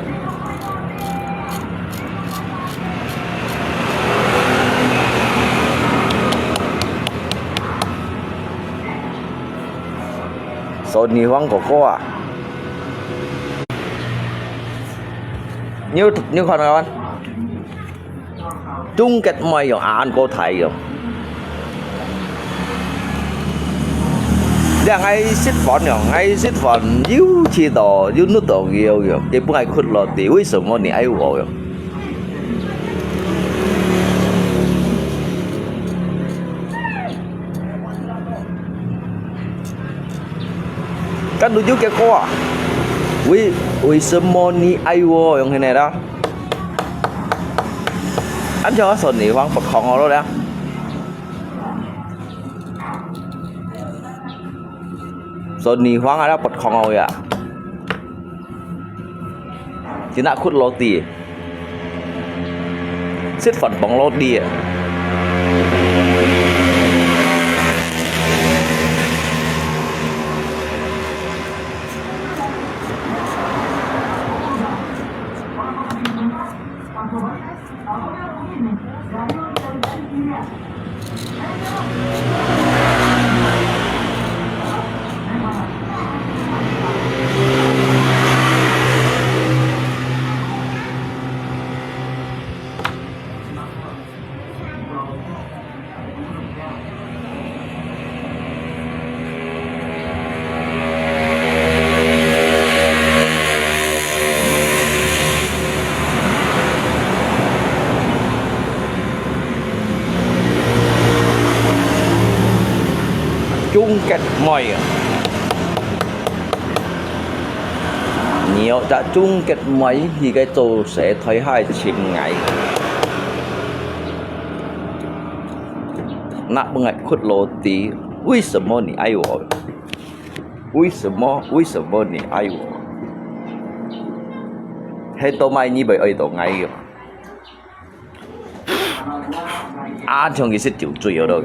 索尼方哥哥啊，你有，你有看到無？中國妹用恁个大用。 這𠊎食飯樣，𠊎食飯又試到，又搦到佢樣，佢分𠊎屈落地，為什麼你愛我樣？該就有結果啊！為，為什麼你愛我樣，現在啦？恁樣啊，索尼方發狂哦，了。 索尼方啊，發狂哦呀！真係屈落地，食飯放落地啊！ 中國妹啊！你有隻中國妹，佢个做事太害情愛。 那分𠊎屈落地，為什麼你愛我？為什麼？為什麼你愛我？係做麼你會愛到𠊎个？啊，像佢食酒醉了咯。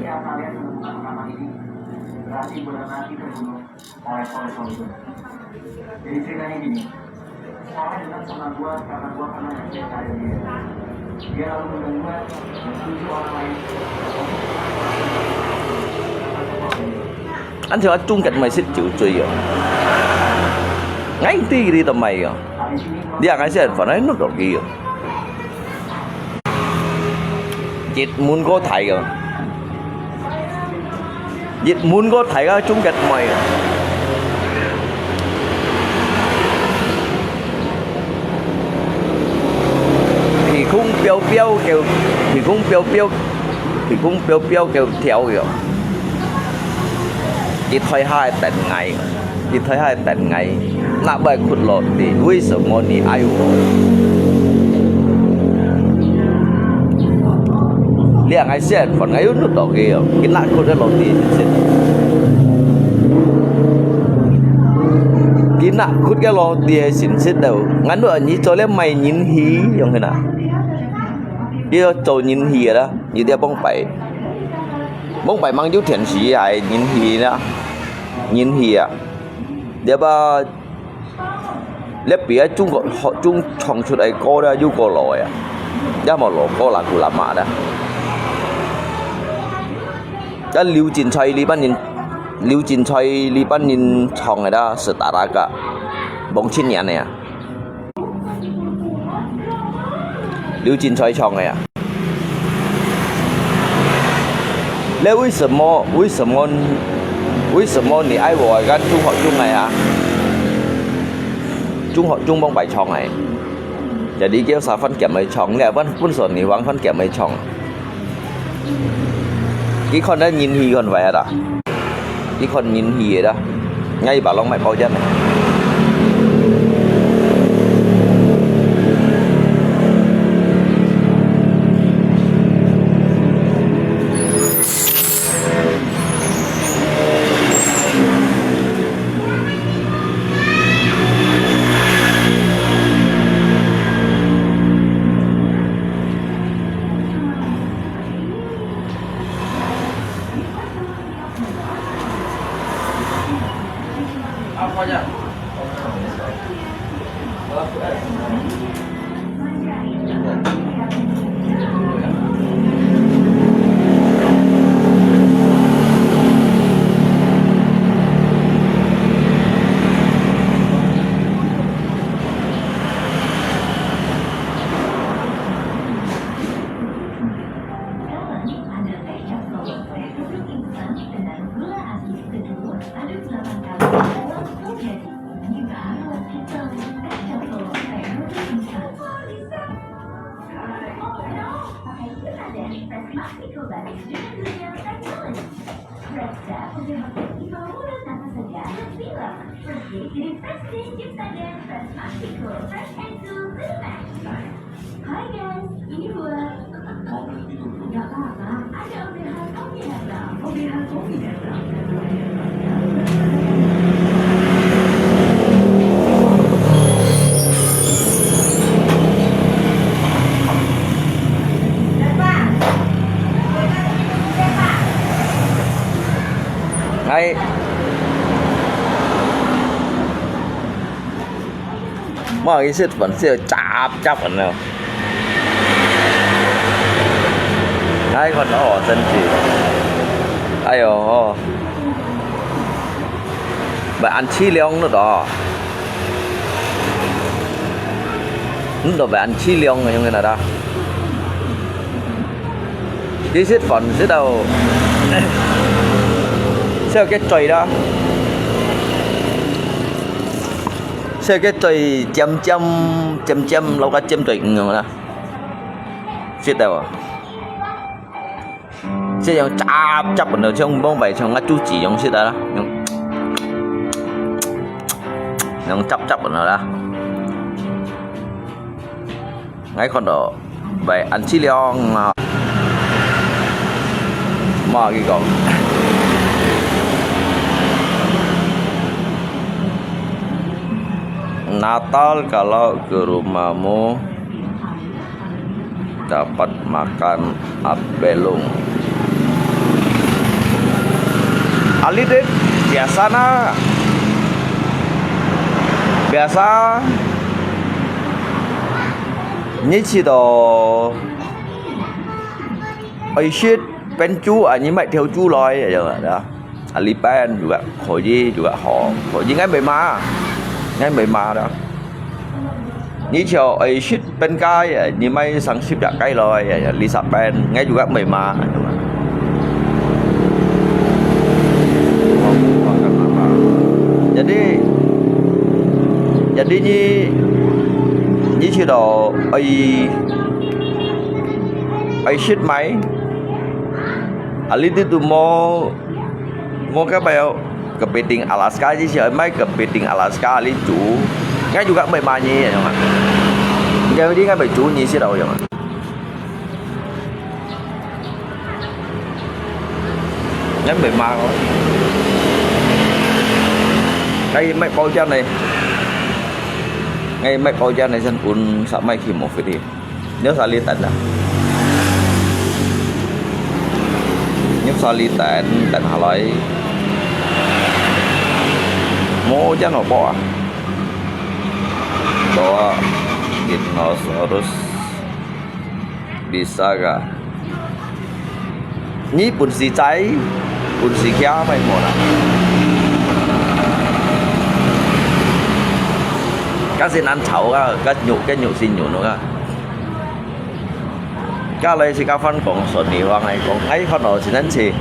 Orang yang tak pernah buat karena gua pernah ngasih kayak gini. 恁樣啊，中國毋係食酒醉哦。𠊎知你都毋係哦。你啊，𠊎先放來弄落去哦。熱門歌台哦。 熱門歌台个中國妹，鼻空飄飄个，鼻空飄飄，鼻空飄飄个跳个，佢台下个等𠊎。 佢台下等𠊎，哪會哭落地？為什麼你愛我？你啊，𠊎先放，𠊎又錄到佢哦，佢哪哭个落地先？佢哪哭个落地先識到？𠊎都你做了賣人氣，用去哪？佢要做人氣个啦，佢要幫擺，幫擺mang有電視還人氣啦，人氣啊，對吧？ 這邊个中國，中唱出來歌咧，有歌路个啊，也無老歌啦，古拉瑪啦。這劉進財呢班人，劉進財呢班人唱个啦，Setara个，忘記名个啊。劉進財唱个啊。 你為什麼，為什麼，為什麼你愛我？跟鍾學忠个啊，鍾學忠幫擺唱个，jadi叫沙番鹹个唱，你還分，分手你黃番鹹个唱。佢看到人氣看壞啊啦。 你看人氣个啦，𠊎一百零買包間个。哎。 嘛，佢食飯食到雜雜恁樣。哎，看到哦，真係。哎喲，哦。買恁淒涼了都。你都買恁淒涼个，用个哪啦？ 佢食飯食到，食到結嘴啦，食到結嘴尖尖尖尖，老个尖嘴魚樣啦，食到啊，這樣雜雜个，像往擺像啊，煮子樣食啊啦，用，用雜雜个啦。 𠊎看到，喂，恁淒涼啊。嘛，佢講，Natal kalau ke rumahmu dapat makan abalone. A little bit, biasa na. Biasa. Ni ci to. 愛食冰珠啊，你買條珠來，呀，呀，呀。啊，裡邊juga可以，juga好，可以，𠊎毋會罵，𠊎毋會罵啦。你就愛食冰个，你買成十隻个來，呀，呀，二十冰，𠊎juga毋會罵。Jadi, jadi你，你去到愛，愛食買， 啊，你都都無，無个買kepiting Alaska，你想買kepiting Alaska，你煮，𠊎juga毋會罵你，係嘛？你該，你該毋會煮你食到，係嘛？𠊎毋會罵哦。𠊎買包間呢，𠊎買包間呢，先運十買去無飛的。 你上哩等啊。你上哩等，等下來。無，真好報啊。Dinosaurus bisa ka？你本事在，本事強，買無啦。該係難炒啊，該肉，該肉係肉啊。 該來自家翻講順利話，𠊎講，𠊎看到真難食。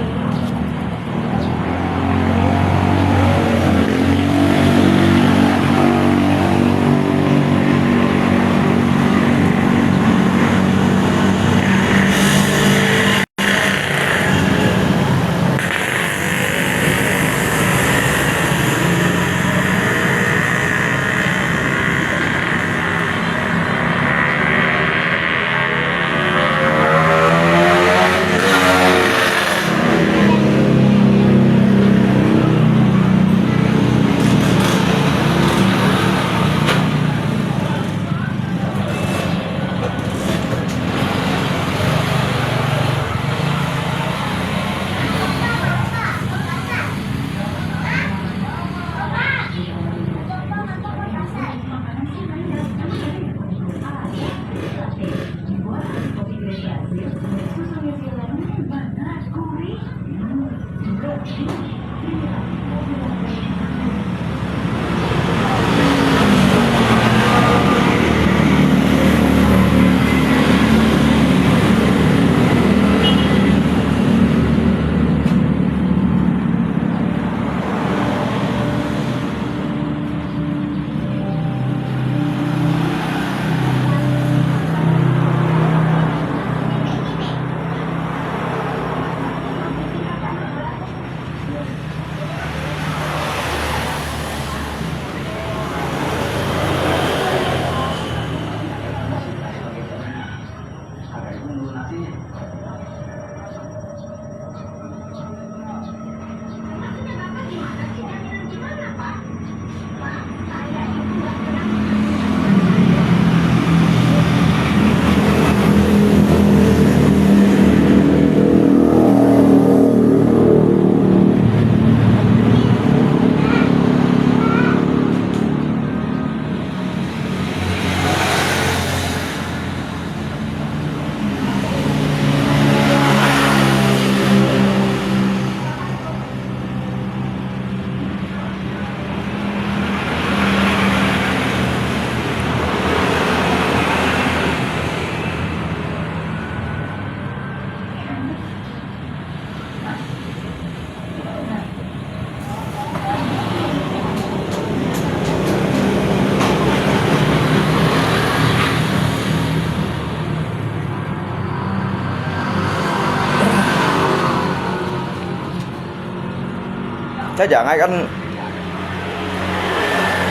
這隻𠊎看，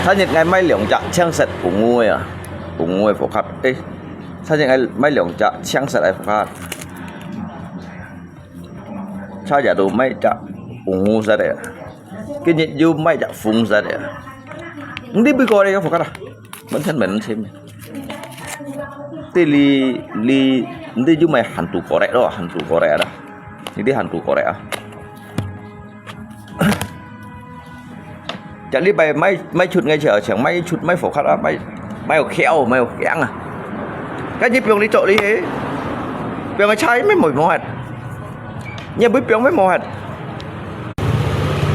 昨日𠊎買兩隻青色紅烏个啊，紅烏个佛卡，誒，昨日𠊎買兩隻青色个佛卡。 昨日都買隻紅色个，今日又買隻紅色个。你買過來个佛卡啦？Mungkin mungkin. Ti li li, nanti 就買 hantu korek 咯，hantu korek 啦。你啲 hantu korek 啊？ Jadi買買買出个時候，像買出買佛卡啊，買買有巧，買有強啊。該你放你做你嘿，放个菜咩無無啊？你會放會無閒。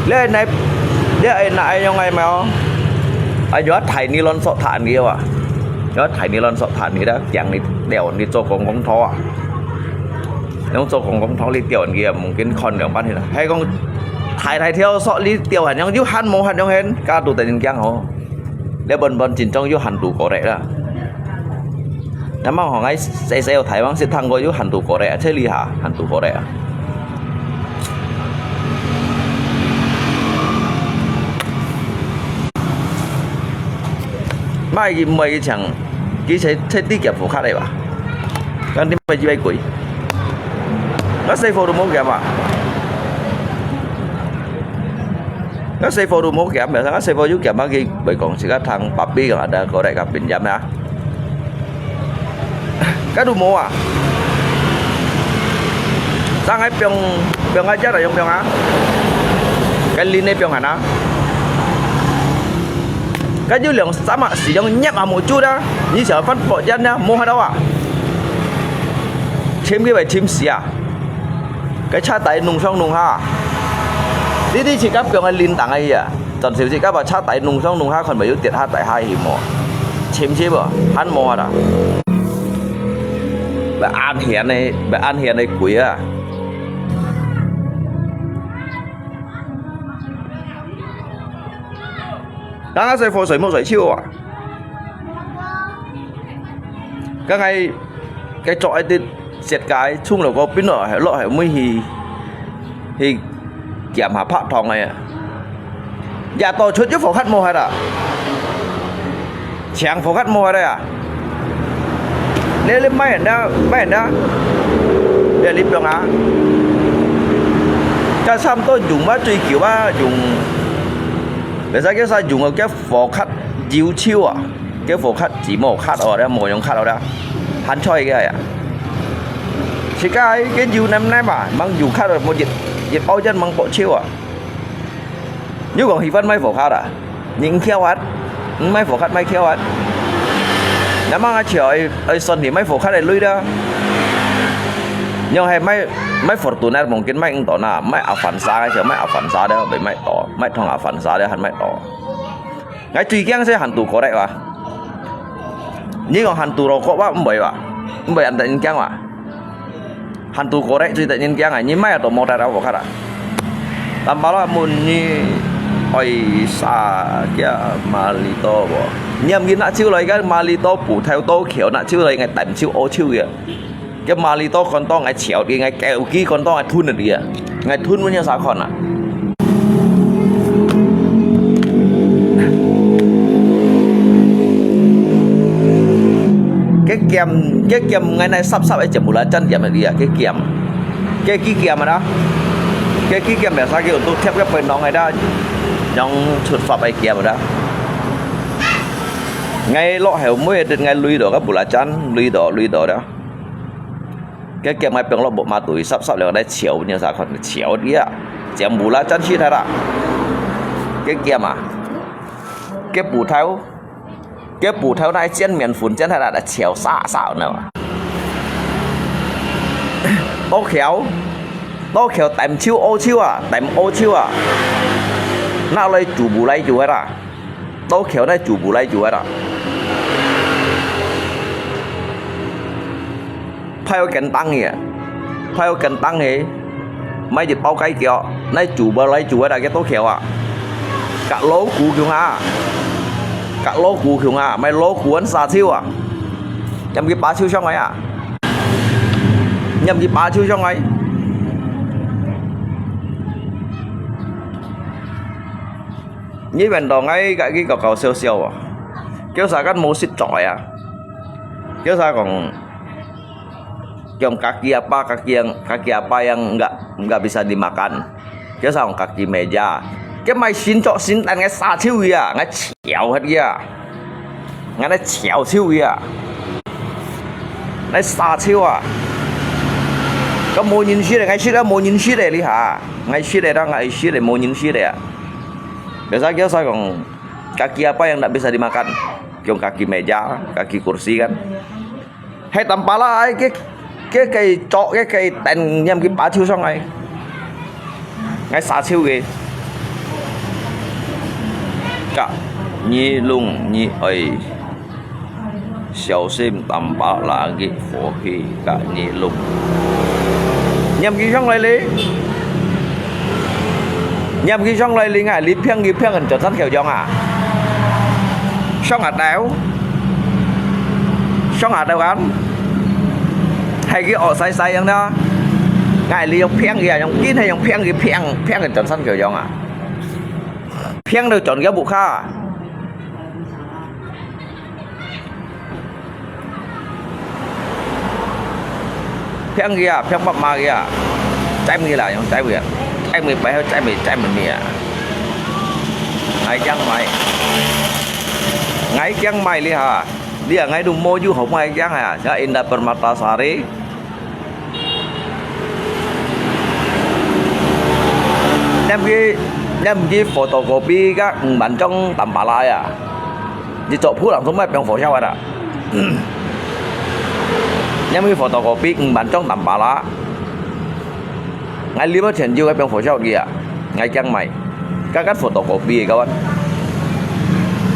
你愛拿，你愛拿愛用愛無？啊，有啊，大你亂索彈你啊，有啊，大你亂索彈你啦，驚你掉你做公公頭啊，用做公公頭你掉你啊，毋緊看兩半去啦。還講大大條索你掉還用，又閒無閒用閒，加到得人驚哦。你本本緊張又閒到過來啦。 那麼吼，𠊎細細个台灣識聽過有閒到過來啊，這裡哈，閒到過來啊。買佢毋會去搶，佢這這底夾好較个吧？講你買幾百貴？𠊎細貨都無夾啊。𠊎細貨都無夾，𠊎細貨有夾啊，佢會講自家聽爸比講啊，過來甲平價啊。 該都無啊。正愛放，放啊，這來用放啊。該零个放下啊。該有兩三啊，使用捏啊，無จุด啊。你想翻博眼呢，無看到啊。尋佢會尋死啊。該車底弄上弄下。你你自家放个零檔个啊。 轉手時，甲把車底弄上弄下，看袂有跌下底下去無？深深無？還無啊啦。要安全个，要安全个鬼啊！當然係火水莫水手啊！剛才該做一啲設計，衝落个邊落，落去尾去，去檢下拍糖个啊！ 也到出去火客無客啊，搶火客無客啊！你你買人家買人家，你你放啊！該差毋多用啊，最久啊用，別使叫啥用啊，叫火客有手啊！ 該火客紙無客哦，這無用客哦，這還菜个呀。自家个有黏黏嘛，吂有客哦，無一一包真吂薄手啊。你講喜歡買火客啊？你翹啊？你買火客買翹啊？那麼啊，就愛愛算你買火客个鐳啦。你係買買 Fortuner，mungkin買五斗那，買Avanza个就買Avanza个，袂買多，買通Avanza个還買多。 𠊎最驚係行到過來哇！你講行到落過哇，毋會哇，毋會恁得人驚哇！行到過來最得人驚啊！你買到無得到屋下啦！Tanpa啦，問你愛沙加馬里多無？你毋見拿手來个馬里多布頭刀橋，拿手來个等手屙手个。 該馬里多看到𠊎笑佢，𠊎狗機看到𠊎吞佢啊！𠊎吞分人啥看啊？該劍，該劍𠊎來煠煠个全部來真劍个啊！該劍，該幾劍啊啦？該幾劍咩？啥叫都貼个背囊个啦，用出發个劍啦。𠊎落後尾日𠊎累到个不拉真，累到累到啦。 該夾𠊎放落木馬肚，煠煠了來炒，你啥看炒个啊？全部啦，真係忒啦。該夾啊，該布頭，該布頭那煎麵粉煎忒啦，來炒煠煠呢。刀橋，刀橋，等手屙手啊，等屙手啊，拿來煮布來煮个啦。 刀橋呢煮布來煮个啦。派个跟當个，派个跟當个，買一包雞腳，來煮布來煮个啦，該刀橋啊。甲老古窮啊，甲老古窮啊，買老古人沙手啊，飲佢把手上來啊，飲佢把手上來。 你問到𠊎个个搞搞笑笑哦，叫啥个無食在啊？叫啥講，講kaki apa, kaki yang, kaki apa yang nggak, nggak bisa dimakan？叫啥講kaki meja？叫買新作新單个沙手啊，𠊎笑忒佢啊！ 𠊎來笑笑佢啊！𠊎沙手啊！該無人識个，𠊎識个無人識个，你哈！𠊎識个啦，𠊎識个無人識个啊！Biasa叫啥講，kaki apa yang tak bisa dimakan？講kaki meja，kaki kursi kan？係Tanpa啦，哎，佢佢佢做，佢佢等，飲佢把酒上來。，𠊎沙手个。甲，你弄你愛小心，淡薄啦，熱火氣甲你弄。念起上來咧，念起上來咧，𠊎哩平佢平，轉山口樣啊！上下兜，上下兜間，係佢惡勢勢樣啦！𠊎哩用平佢啊，用緊係用平佢平，平佢轉山口樣啊！平到轉佢屋下。 平佢啊，平爸媽佢啊，摘佢啦，用摘佢啊，摘佢，擺好摘佢，摘佢啊。𠊎驚買，𠊎驚買哩哈，哩啊，𠊎都無有好買驚啊，像Indah Permatasari。念佢，念佢photocopy个五萬張tambala啊！ 你做普通都買放火燒个啦。因為photocopy五萬張tambala，𠊎lima千就个放火燒个啊，𠊎驚買，該个photocopy个kawan。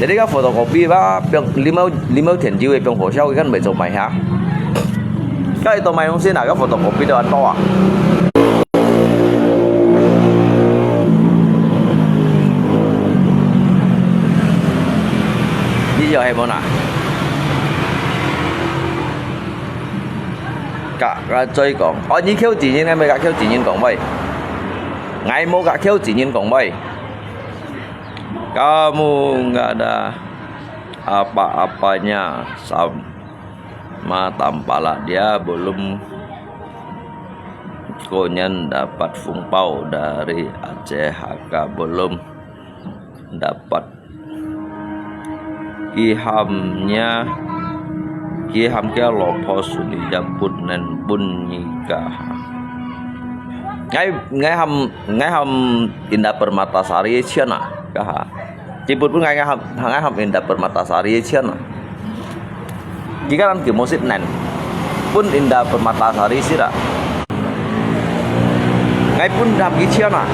Jadi該photocopy吧，放lima，lima千就个放火燒个，kan袂做買哈。該都買東西哪个photocopy都很多啊。 你就係無啦？甲，甲再講，哦，你叫別人，𠊎無甲叫別人講喂。𠊎無甲叫別人講喂。Kamu nggak ada apa-apanya sama tambala dia belum Konyan dapat 紅包 dari Aceh Hakka belum dapat. Kihamnya, kiham kia lopo suni japut nen pun nyika. Ngai, ngai ham, ngai ham Indah Permatasari cian ah, kaha. Jiput pun ngai, ngai ham, ngai ham Indah Permatasari cian ah. Jika nan kimu sit nen, pun Indah Permatasari sit ah. Ngai pun dap ki cian ah.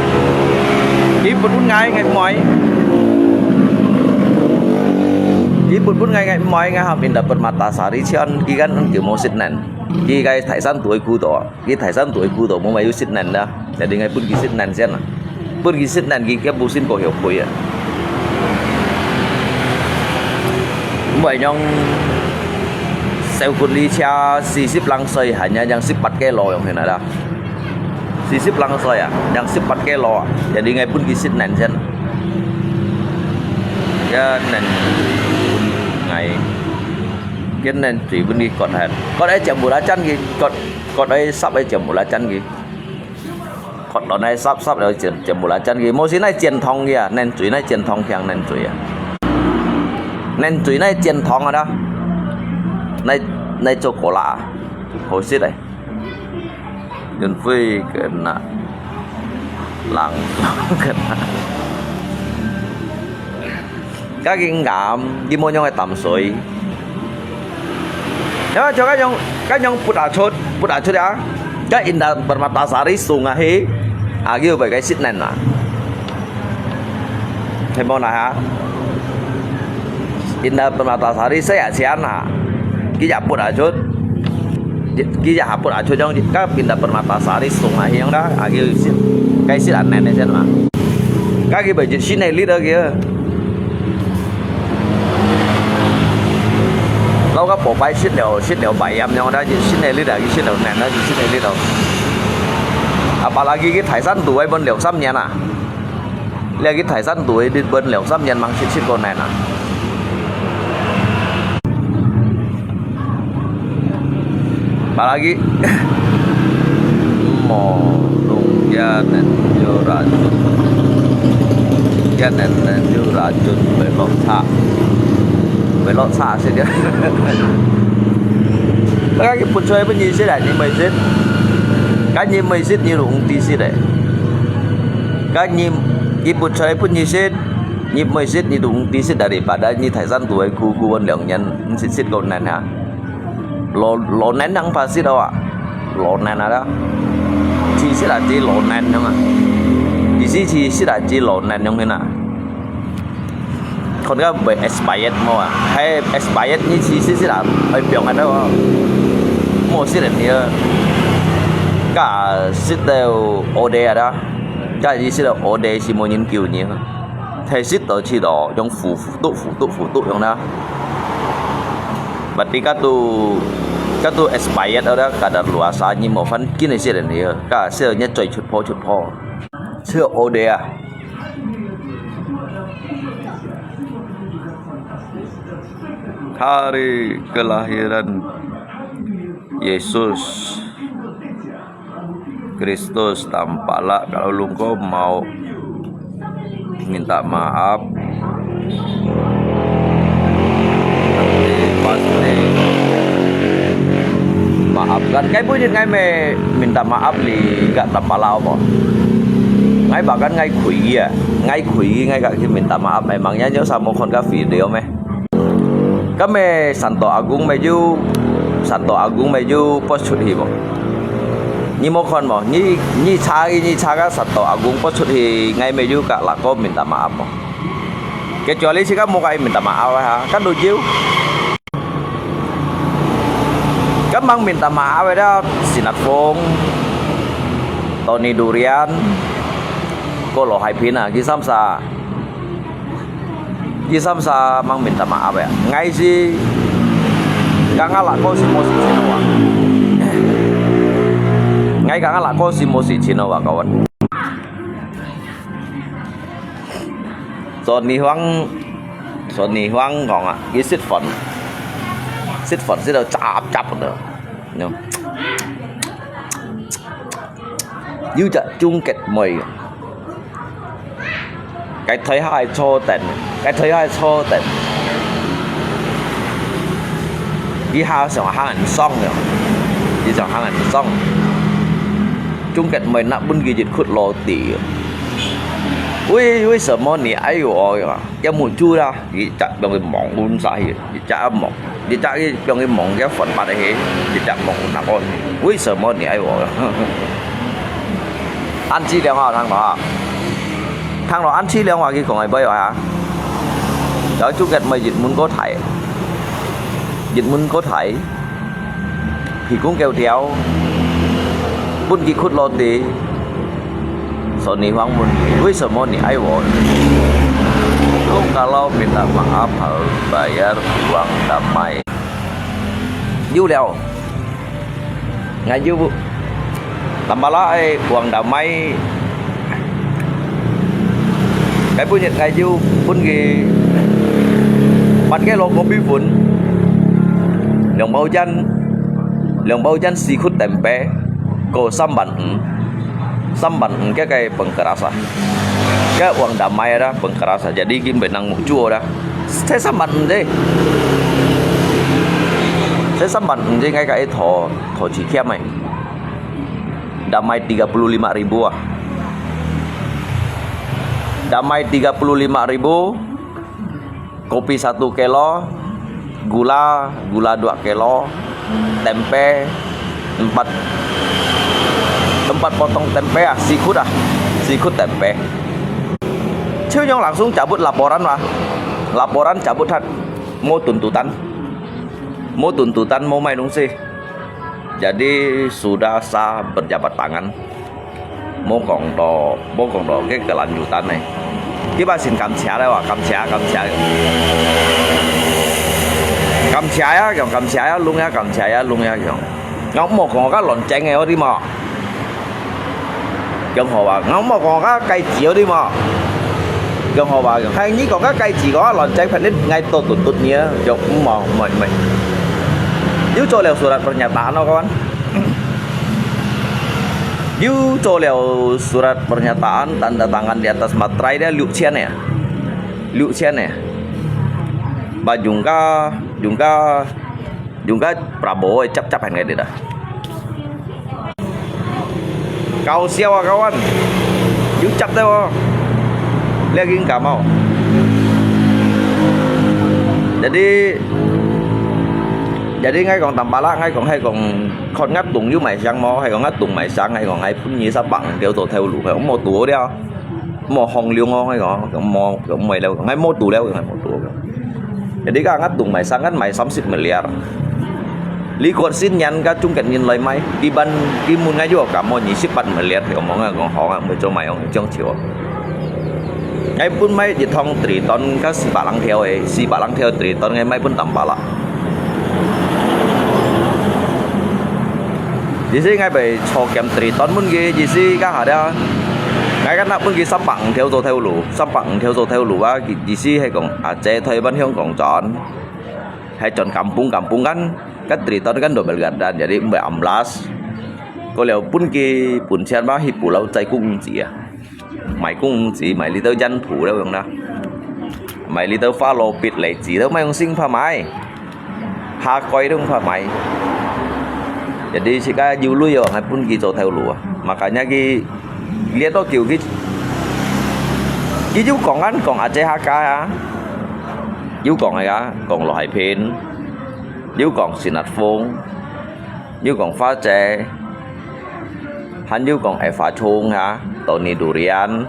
Jiput pun ngai, ngai moi. Jiput pun ngai, ngai moi, ngai ham Indah Permatasari cian, jika nan kimu sit nen. Jika Thai san tuai ku to. Ki Thai san tuai ku to，無買有sit nen啦，jadi ngai pun ki sit nen cian啊，pun ki sit nen ki kia busin ko hiu pui啊。Mui yang sau kun li cha四十零歲，hanya yang 十八 kilo yang hina啦，四十零歲啊，yang 十八 kilo啊，jadi ngai pun ki sit nen cian。Kia nen ngai，kia nen cui pun ki kot han，kot ai jam bulacan ki kot Kot ai sap ai jam bulacan ki. Kot lon ai sap sap ai jam, jam bulacan ki. Musin ai jam thong ki ah, nen cui nai jam thong kiang nen cui ah. Nen cui nai jam thong ah dah. Nai, nai cho kola. Hôi sit ai. Yun phui kena. Langsung kena. Kaki ngam, di mo nyong ai tam soi. Ya, cho ka nyong, ka nyong put achut, put achut ya. Ka Indah Permatasari sung ahi, agi ubai kai sit nen na. Hei mo na ha. Indah Permatasari saya cian na. Ki ya put achut. Ki ya put achut nyong, ka Indah Permatasari sung ahi nyong da, agi sit, kai sit an nen cian na. Kaki bai jit sini lit agi. Lau ka po pai sit liao, sit liao bai yam nyong da jit sini lit agi sit liao nen da jit sini lit liao. Apalagi ki Thai san tuai pun liao sam nyan ah. Liao ki Thai san tuai dit pun liao sam nyan mang sit sit ko nen ah. Apalagi mo nung kia nen yo racun. Kia nen nen yo racun belok sa. Belok sa sit dia. Kaki put choi pun nyi sit ai, nyi mei sit. Ka nyi mei sit nyi rung ti sit ai. Ka nyi, ki put choi pun nyi sit. Nyi mei sit nyi rung ti sit daripada nyi Thai san tuai ku ku pun liao nyan sit sit ko nen ha. Lo, lo nen nang pa sit awa. Lo nen ada. Ti sit a ti lo nen nang ah. 支持食啊支老年用个啊。看个會 expired 無啊？係 expired 你支持食啊，會放个咯。無食个你啊，加食到 all day 啊，加一食到 all day 是無人救你。係食到食到用苦苦毒苦毒苦毒用啦。Berarti 該都該都 expired 了，該都 luar 啥，你無法緊个食个你啊，加食你嘴出泡出泡。 Sir Odea. Hari kelahiran Yesus Kristus, tampaklah kalau lungko mau minta maaf. Pasti, pasti maafkan. Ngai pun ngai me minta maaf li kak tampala apa. Ngai bahkan ngai khui ya. Ngai khui ngai kak minta maaf. Memangnya nyo samo kon ka video me. Kami Santo Agung me ju, Santo Agung me ju post 出去無？你無看無？你你查你查个 Santo Agung post 出去，ngai me ju kak lako minta maaf 無？ Kecuali si kamu kai minta maaf ha, kan lucu. Kan mang minta maaf ada Sinat Fong, Tony Durian, ko lo hai pin ah, kisam sa, kisam sa mang minta maaf ya. Ngai si, kang ala ko si mo si Cino ah. Ngai kang ala ko si mo si Cino ah, kawan. 所以你講，所以你講講啊，佢食飯，食飯食到雜雜个，喏。有隻中國妹，該台下坐等，該台下坐等，佢下想行很爽个，佢想行很爽。中國妹那分佢一窟落地。 為為什麼你愛我呀？要母豬啦，一隻用佢望滿晒去，一隻望，一隻去用佢望个粉白个去，一隻望那個，為什麼你愛我？安七兩話聽到啊？聽到安七兩話佢講係咩話啊？有中國妹一門過睇，一門過睇。 皮公狗條，分佢窟落地。所以你問，為什麼你愛我？Kung kalau minta maaf harus bayar uang damai. 有了，𠊎有，tambala愛 uang damai。 該本日𠊎有分佢八个老哥比分，兩包煙，兩包煙四窟tempe，過三萬五，三萬五个个pengkeras啊，个uang damai ada pengkeras啊，jadi佢毋能無做啦，才三萬五啫，才三萬五啫，𠊎个一套套起欠个。 Damai tiga puluh lima ribu啊。Damai tiga puluh lima ribu, kopi satu kilo, gula, gula dua kilo, tempe empat, empat potong tempe啊，四窟啊，四窟tempe。就用langsung cabut laporan啊，laporan cabut hat，無tuntutan，無tuntutan，無賣東西。 Jadi sudah sah berjabat tangan。無講到，無講到該kelanjutan呢。佢把先感謝了哇，感謝，感謝。感謝呀，講感謝呀，攏呀，感謝呀，攏呀，講。𠊎無講个亂整个，我知無？ 講好啊，𠊎莫講个該字有啲嘛。講好啊，係你講个該字个話，亂仔反正𠊎都都都你啊，就毋好，毋好，毋好。又做了surat pernyataan咯，kawan。又做了surat pernyataan，tanda tangan di atas materai，dia六千呢，六千呢。Ba jungka，jungka Jungka Prabowo，cap-cap hèn kaya dia dah. Kau siapa kawan? You cap deh wo. Lagi enggak mau. Jadi, jadi ngai kong tampala, ngai kong hai kong khot ngat tung yu mai siang mo, hai kong ngat tung mai siang, hai kong hai pun nyi sa bang, dia to theo lu, hai kong mo tu dia. 無放量哦，𠊎講，講無，講無了，𠊎無堵了，𠊎無堵。Jadi ka ngat tung mai sangat mai samsip miliar. Likot sin nyan ka chung kat nyin lai mai, kiban kimun ngai yo ka mo nyi sip pat miliar, yo mo ngai kong hong a, mo cho mai ong chong chiu. Ngai pun mai di thong triton ka si ba lang theo e, si ba lang theo triton ngai mai pun tam ba la. Jadi ngai bai cho kiam triton mun ki, jadi ka ha dia. Ngai kan nak pun ki sampak theo cho theo lu, sampak theo cho theo lu a, jadi hai kong a che thoi ban hiong kong chon. Hai chon kampung kampung kan, kan triton kan do mel gardan, jadi mbai amlas. Ko leo pun ki pun chian ba hi pulau chai kung ji a. Mai kung ji, mai li tau jan pu leo yong na. Mai li tau fa lo pit lei ji tau mai yong sing pha mai. Ha koi dong pha mai. Jadi sika yu lui yo ngai pun ki cho theo lu a. Makanya ki liat to kiu ki. Ki yu kong an kong a che ha ka a. Yu kong ai ka, kong lo hai pin. Yu kong sinat fong. Yu kong fa che. Han yu kong ai fa chung ha, to ni durian.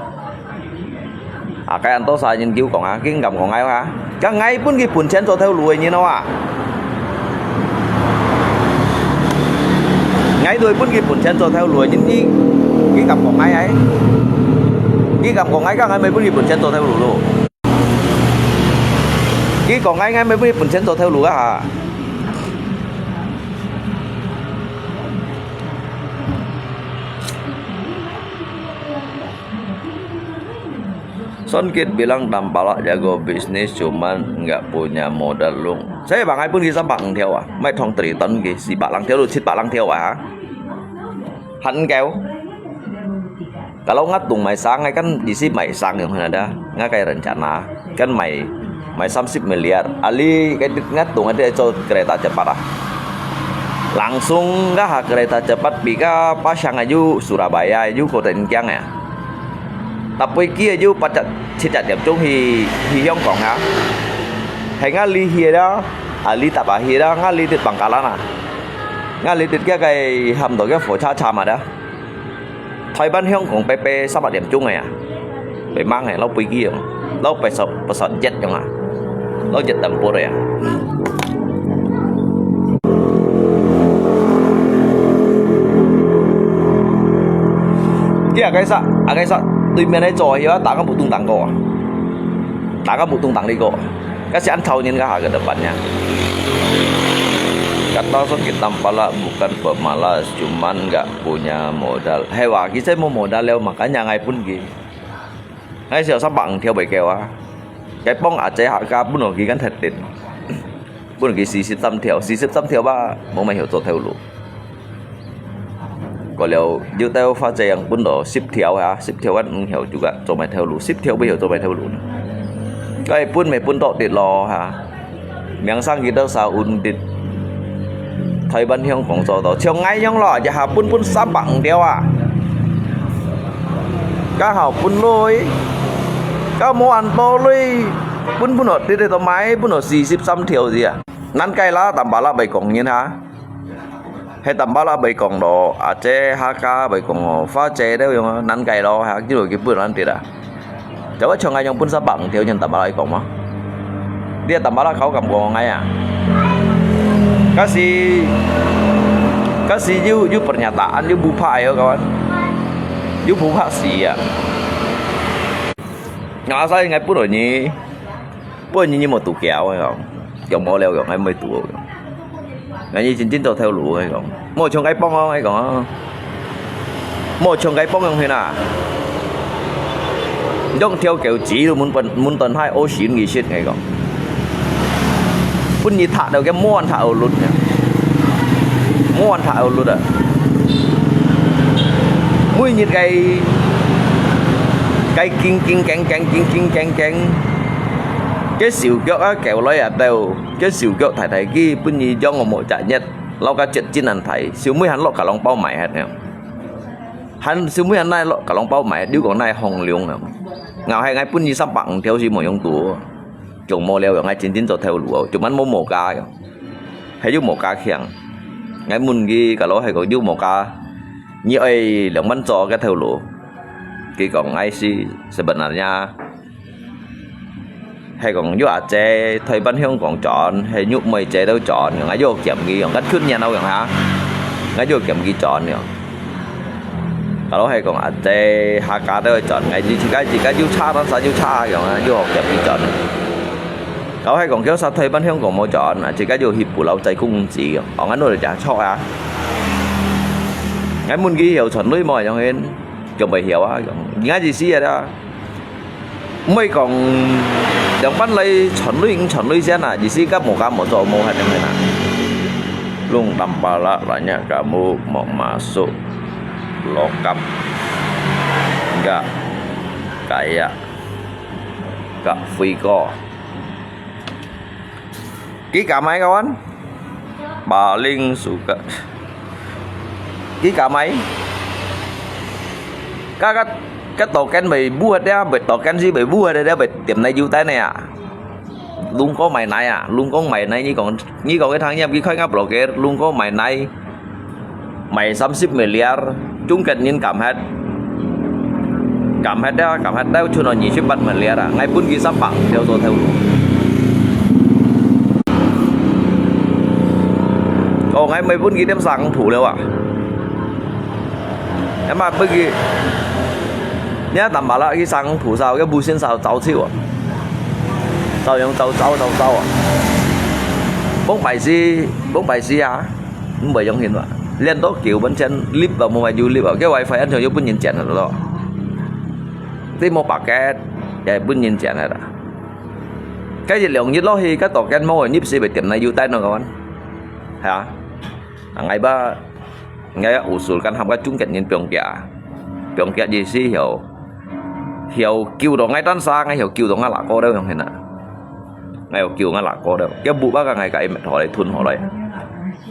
A, cái ăn to sa nyin kiu kong ha, king kam kong ngai ha. Ka ngai pun ki pun chen cho theo lu nyin no a. Ngai doi pun ki pun chen cho theo lu nyin ki, ki kam kong ngai ai. Ki kam kong ngai ka ngai mai pun ki pun chen cho theo lu lu. Ki kong ngai ngai mai pun ki pun chen cho theo lu ka ha. Songkit bilang Tampalak jago bisnis cuman nggak punya modal lung. Saya bang ai pun kisah bang theo ah. Mai thong triton ki si bak lang theo lu chit bak lang theo ah. Han keo. Kalau ngat tung mai sang ai kan di si mai sang yang ada. Ngat kai rencana. Kan mai mai samsip miliar. Ali kai ngat tung ada cho kereta cepat ah. Langsung kah kereta cepat pi ka pasang aju Surabaya aju Kota Inkiang ya. Tapi kia yu pachat chichat tiap chung hi hi Hong Kong ha. Hai ngali hi da, ali tapa hi da, ngali tit Pangkalan ah. Ngali tit kia kai ham to kia pho cha cha ma da. Thai ban Hong Kong pe pe sabat tiap chung ya. Pe mang hai, lo pui ki yong. Lo pe sot pe sot jet yong ah. Lo jet tempur ya. Ki akai sa, akai sa, tui men ai cho hi wa, ta ka bu tung tang ko. Ta ka bu tung tang li ko. Kasi an thau nyin ka ha ke depan ya. Kata Songkit Tampalak bukan pemalas, cuman nggak punya modal. Hai wa, ki sai mo modal leo, makanya ngai pun ki. Ngai siau sa bang theo bai keo ah. Kai pong a che ha ka pun ki kan that tin. Pun ki si sip tam theo, si sip tam theo ba, mo mai hiu cho theo lu. Ko leo, yu teo fa che yang pun do sip theo ha, sip theo kan hiu juga cho mai theo lu, sip theo bai hiu cho mai theo lu. Kai pun mai pun to tit lo ha. Miang sang ki teo sa un tit. Thai ban Hong Kong cho to, chiu ngai yong lo, ya ha pun pun sa bang theo ah. Ka hao pun lui. Ka mo an to lui. Pun pun hot tit to mai, pun hot si sip sam theo ji ah. Nan kai la Tampalak bai kong nyin ha. Hai Tampalak bai kong lo, a che ha ka bai kong lo, fa che deu yong nan kai lo, ha ki lo ki pun an tit ah. Chau wa chong ai yong pun sa bang theo nyin Tampalak kong ma. Dia Tampalak kau kam kong ngai ah. Kasi kasi yu yu pernyataan yu bu pha yo kawan. Yu bu pha si ah. Nga sai ngai pun lo ni. Pun nyi nyi mo tu kiao ai kong. Yong mo leo yong ai mo tu. Ngai nyi chin chin cho theo lu ai kong. Mo chong kai pong ai kong. Mo chong kai pong yong hin ah. Dong theo keo chi lu mun pon mun ton hai o shin ngi shit ai kong. Pun nyi tha dau ke mo an tha o lut. Mo an tha o lut ah. Mui nyi kai kai king king keng keng king king keng keng. Ke siu kiok a keo loi a teo, ke siu kiok thai thai ki pun yi jong mo cha nyet, lau ka chet chin an thai, siu mui han lok ka long pau mai hat ne. Han siu mui han nai lok ka long pau mai, diu kong nai hong liung ne. Ngau hai ngai pun yi sam bak ang theo si mo yong tu. Chung mo leo yong ngai chin chin cho theo lu, chung man mo mo ka yong. Hai yu mo ka khiang. Ngai mun ki ka lo hai ko yu mo ka. Nyi oi liang man cho ka theo lu. 佢講：「𠊎係sebenarnya係講有阿姊台灣香港轉，係有妹姊都轉，𠊎有嫌佢，講該去年後講下，𠊎有嫌佢轉樣。」Kalau係講阿姊客家都會轉，𠊎自家自家有差，單儕有差樣啊，有嫌佢轉。Kalau係講佢儕台灣香港無轉啊，自家有去補老債工資樣，哦，𠊎努力就錯啊。𠊎問佢有傳累無樣，佢講袂曉啊，講，應該係死啊。 毋會講兩班來傳累，傳累先啊，意思甲無甲無做無還定啊。Lung tampalak banyak kamu mau masuk lokap. Enggak. Kayak. Kak Fuiko. Kika mai kawan? Paling suka. Kika mai? Ka, ka, ka token bai buat ya, bai token si bai buat ya, bai tiêm nai jutai nai ya. Lung ko mai nai ya, lung ko mai nai ni kong, ni kong cái thằng em kia khai ngap blogger, lung ko mai nai. Mai 三十 miliar, chung ket nin kam het. Kam het ya, kam het tao chun on 二十八 miliar ah. Ngai pun ki 三百 teo so teo. Ko ngai mai pun ki dem sang phu leo ah. Em ah pun ki. Nia tam bala ki sang phu sao, cái bu xin sao, sao chiu ah. Sao yang sao, sao, sao, sao ah. Bông bai si, bông bai si ah. Mbai yong hin wa. Lian to kiu ban chen lip wa mo wa yu lip wa. Cái wifi ăn cho yu pun yin chen lo. Ti mo paket, ya pun yin chen la. Cái gì liang yit lo hi, cái to ken mo nip si bai tiêm nai yu tai no kawan. Ha? Ngai ba, ngai usul kan ham cái chung ken yin piong kia. Piong kia gì si hiểu. Hiểu kiu to ngai tan sa, ngai hiểu kiu to ngai la ko đâu yong hin na. Ngai kiu ngai la ko deu. Kia bu ba ka ngai ka im thò lei thun hò lei.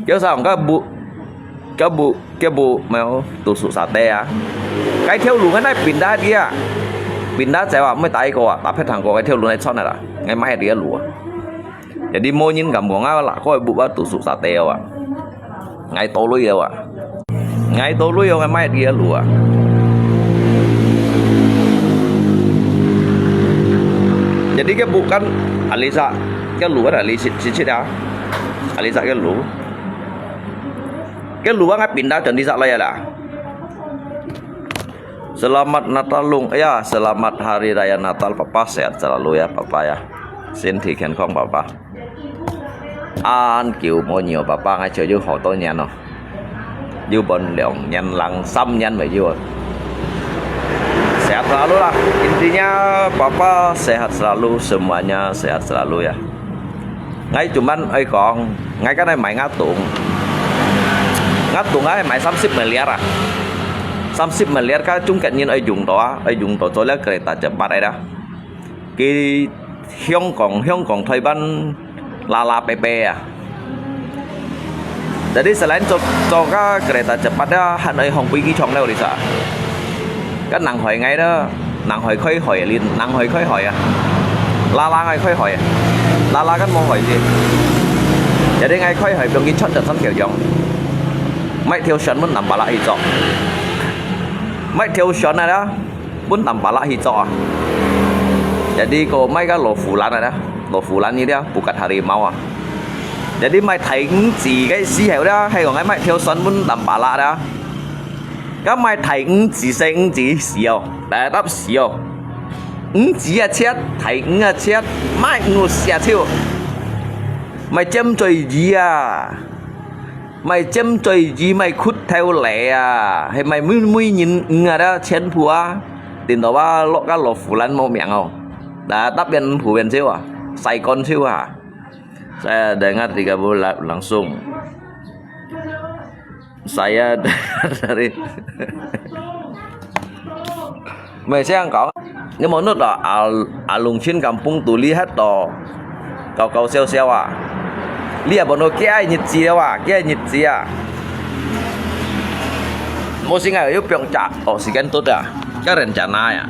Kia sa ka bu, kia bu, kia bu mai tu su sa te ah. Cái theo lu ngai nai pin da dia. Pin da zai wa mai tai ko ah. Ta phet thang ko cái theo lu nai chon la. Ngai mai dia lu ah. Jadi mo nyin kam ko ngai la ko bu ba tu su sa te wa. Ngai to lui ah. Ngai to lui ah, ngai mai dia lu ah. Jadi cái bu kan Alisa, cái lu kan Alisa sit sit ah. Alisa cái lu. Cái lu ngai pin da chân đi sa lai la. Selamat Natal Lung. Ya, selamat Hari Raya Natal Papa, sehat selalu ya Papa ya. Sinti khen kong Papa. An kiu mo nhiều Papa ngai chiu yu hò to niên no. Yu bon liang niên lang sam niên mai yu. Sehat selalu lah. Intinya Papa sehat selalu, semuanya sehat selalu ya. Ngai cuman oi kong, ngai kan nai mai ngã tùng. Ngã tùng ai mai 30 miliar ah. 30 miliar ka chung ket yin oi yung to ah, oi yung to cho le kereta cepat ai dah. Ki Hong Kong, Hong Kong Taiwan la la pe pe ah. Jadi selain cho, cho ka kereta cepat ya, han oi hong pui ki chong leo di sa. Kan nang hoi ngai dah, nang hoi khoi hoi lin, nang hoi khoi hoi ah. La la ngai khoi hoi ah. La la kan mo hoi si. Jadi ngai khoi hoi biong ki chon dan san kiao yong. Mai theo shan mun nam pa la hi cho. Mai theo shan na dah. Pun tam pala hi cho ah. Jadi ko mai ka lo fulan ada. Lo fulan ni dia, pukat harimau ah. Jadi mai thai ngci cái si heo dia, hay ko ngai mai theo son pun tam pala ada. Ka mai thai ngci se ngci sio, tetap sio. Ngci ah chiat, thai ng ah chiat, mai ngu sia chiu. Mai chem choi ji ah. Mai chem choi ji mai khut theo lẽ à. Hay mai mui mui nhìn ngà đó chen phua. Tin tao ba lo ka lo fulan mau miệng ao. Đã tắp biên phủ biên chiu à. Sai con chiu à. Saya dengar tiga bulan langsung. Saya dari Mày sẽ ăn cỏ. Nhưng mà nó đó à, à lùng chín kampung tù lý hết đó. Cầu cầu siêu siêu à. Lý à bọn nó kia ai nhiệt gì đâu à, kia ai nhiệt gì à. Mua xin ngày ở biong chả, ở xí kén tốt à. Các rèn chả nai à.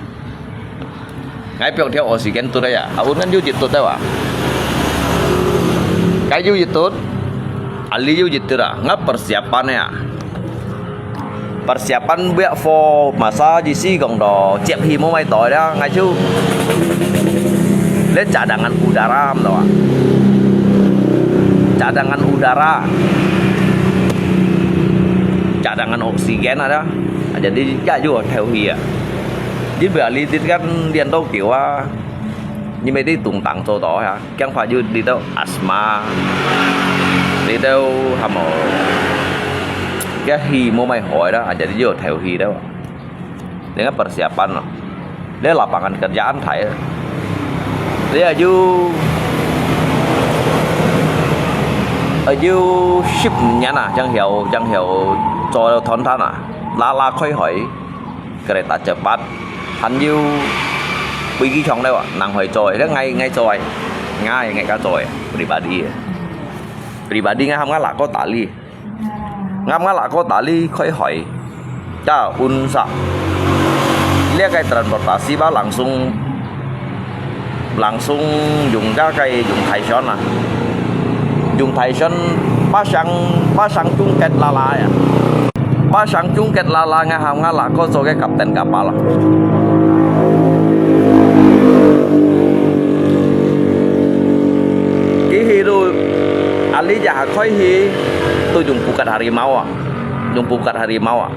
Ngai biong theo ở xí kén tốt đấy à. À uống ngăn du dịch tốt đấy à. Cái du dịch tốt. À lý du dịch tốt à. Ngắp persiapan à. Persiapan buat for masa J C講到接氣無買袋啦，𠊎就 le cadangan udara，毋知啊？Cadangan udara，cadangan oksigen ada，jadi ya有透氣啊。你不要理這個練到久啊，你每日動盪做到啊。 驚怕有這兜asma，這兜還無，該氣無買好啦，啊，jadi有透氣了。你看persiapan咯，你lapangan kerjaan大，你啊有，啊有十五年啊，正曉正曉做到團團啊，拉拉開開。 kereta cepat，還有飛機場了啊，人會做个，該𠊎𠊎做个，𠊎𠊎家做个，pribadi个。Pribadi𠊎喊𠊎laga tali，𠊎喊𠊎laga tali開海，加運輸。這個transportasi吧langsung langsung用該個用大船啊，用大船pasang pasang cungkét lala啊。 Pasang cungkét lala，𠊎喊𠊎laga做个kapten kapal啊。佢去到，啊，這下開去，都用pukat harimau啊，用pukat harimau啊。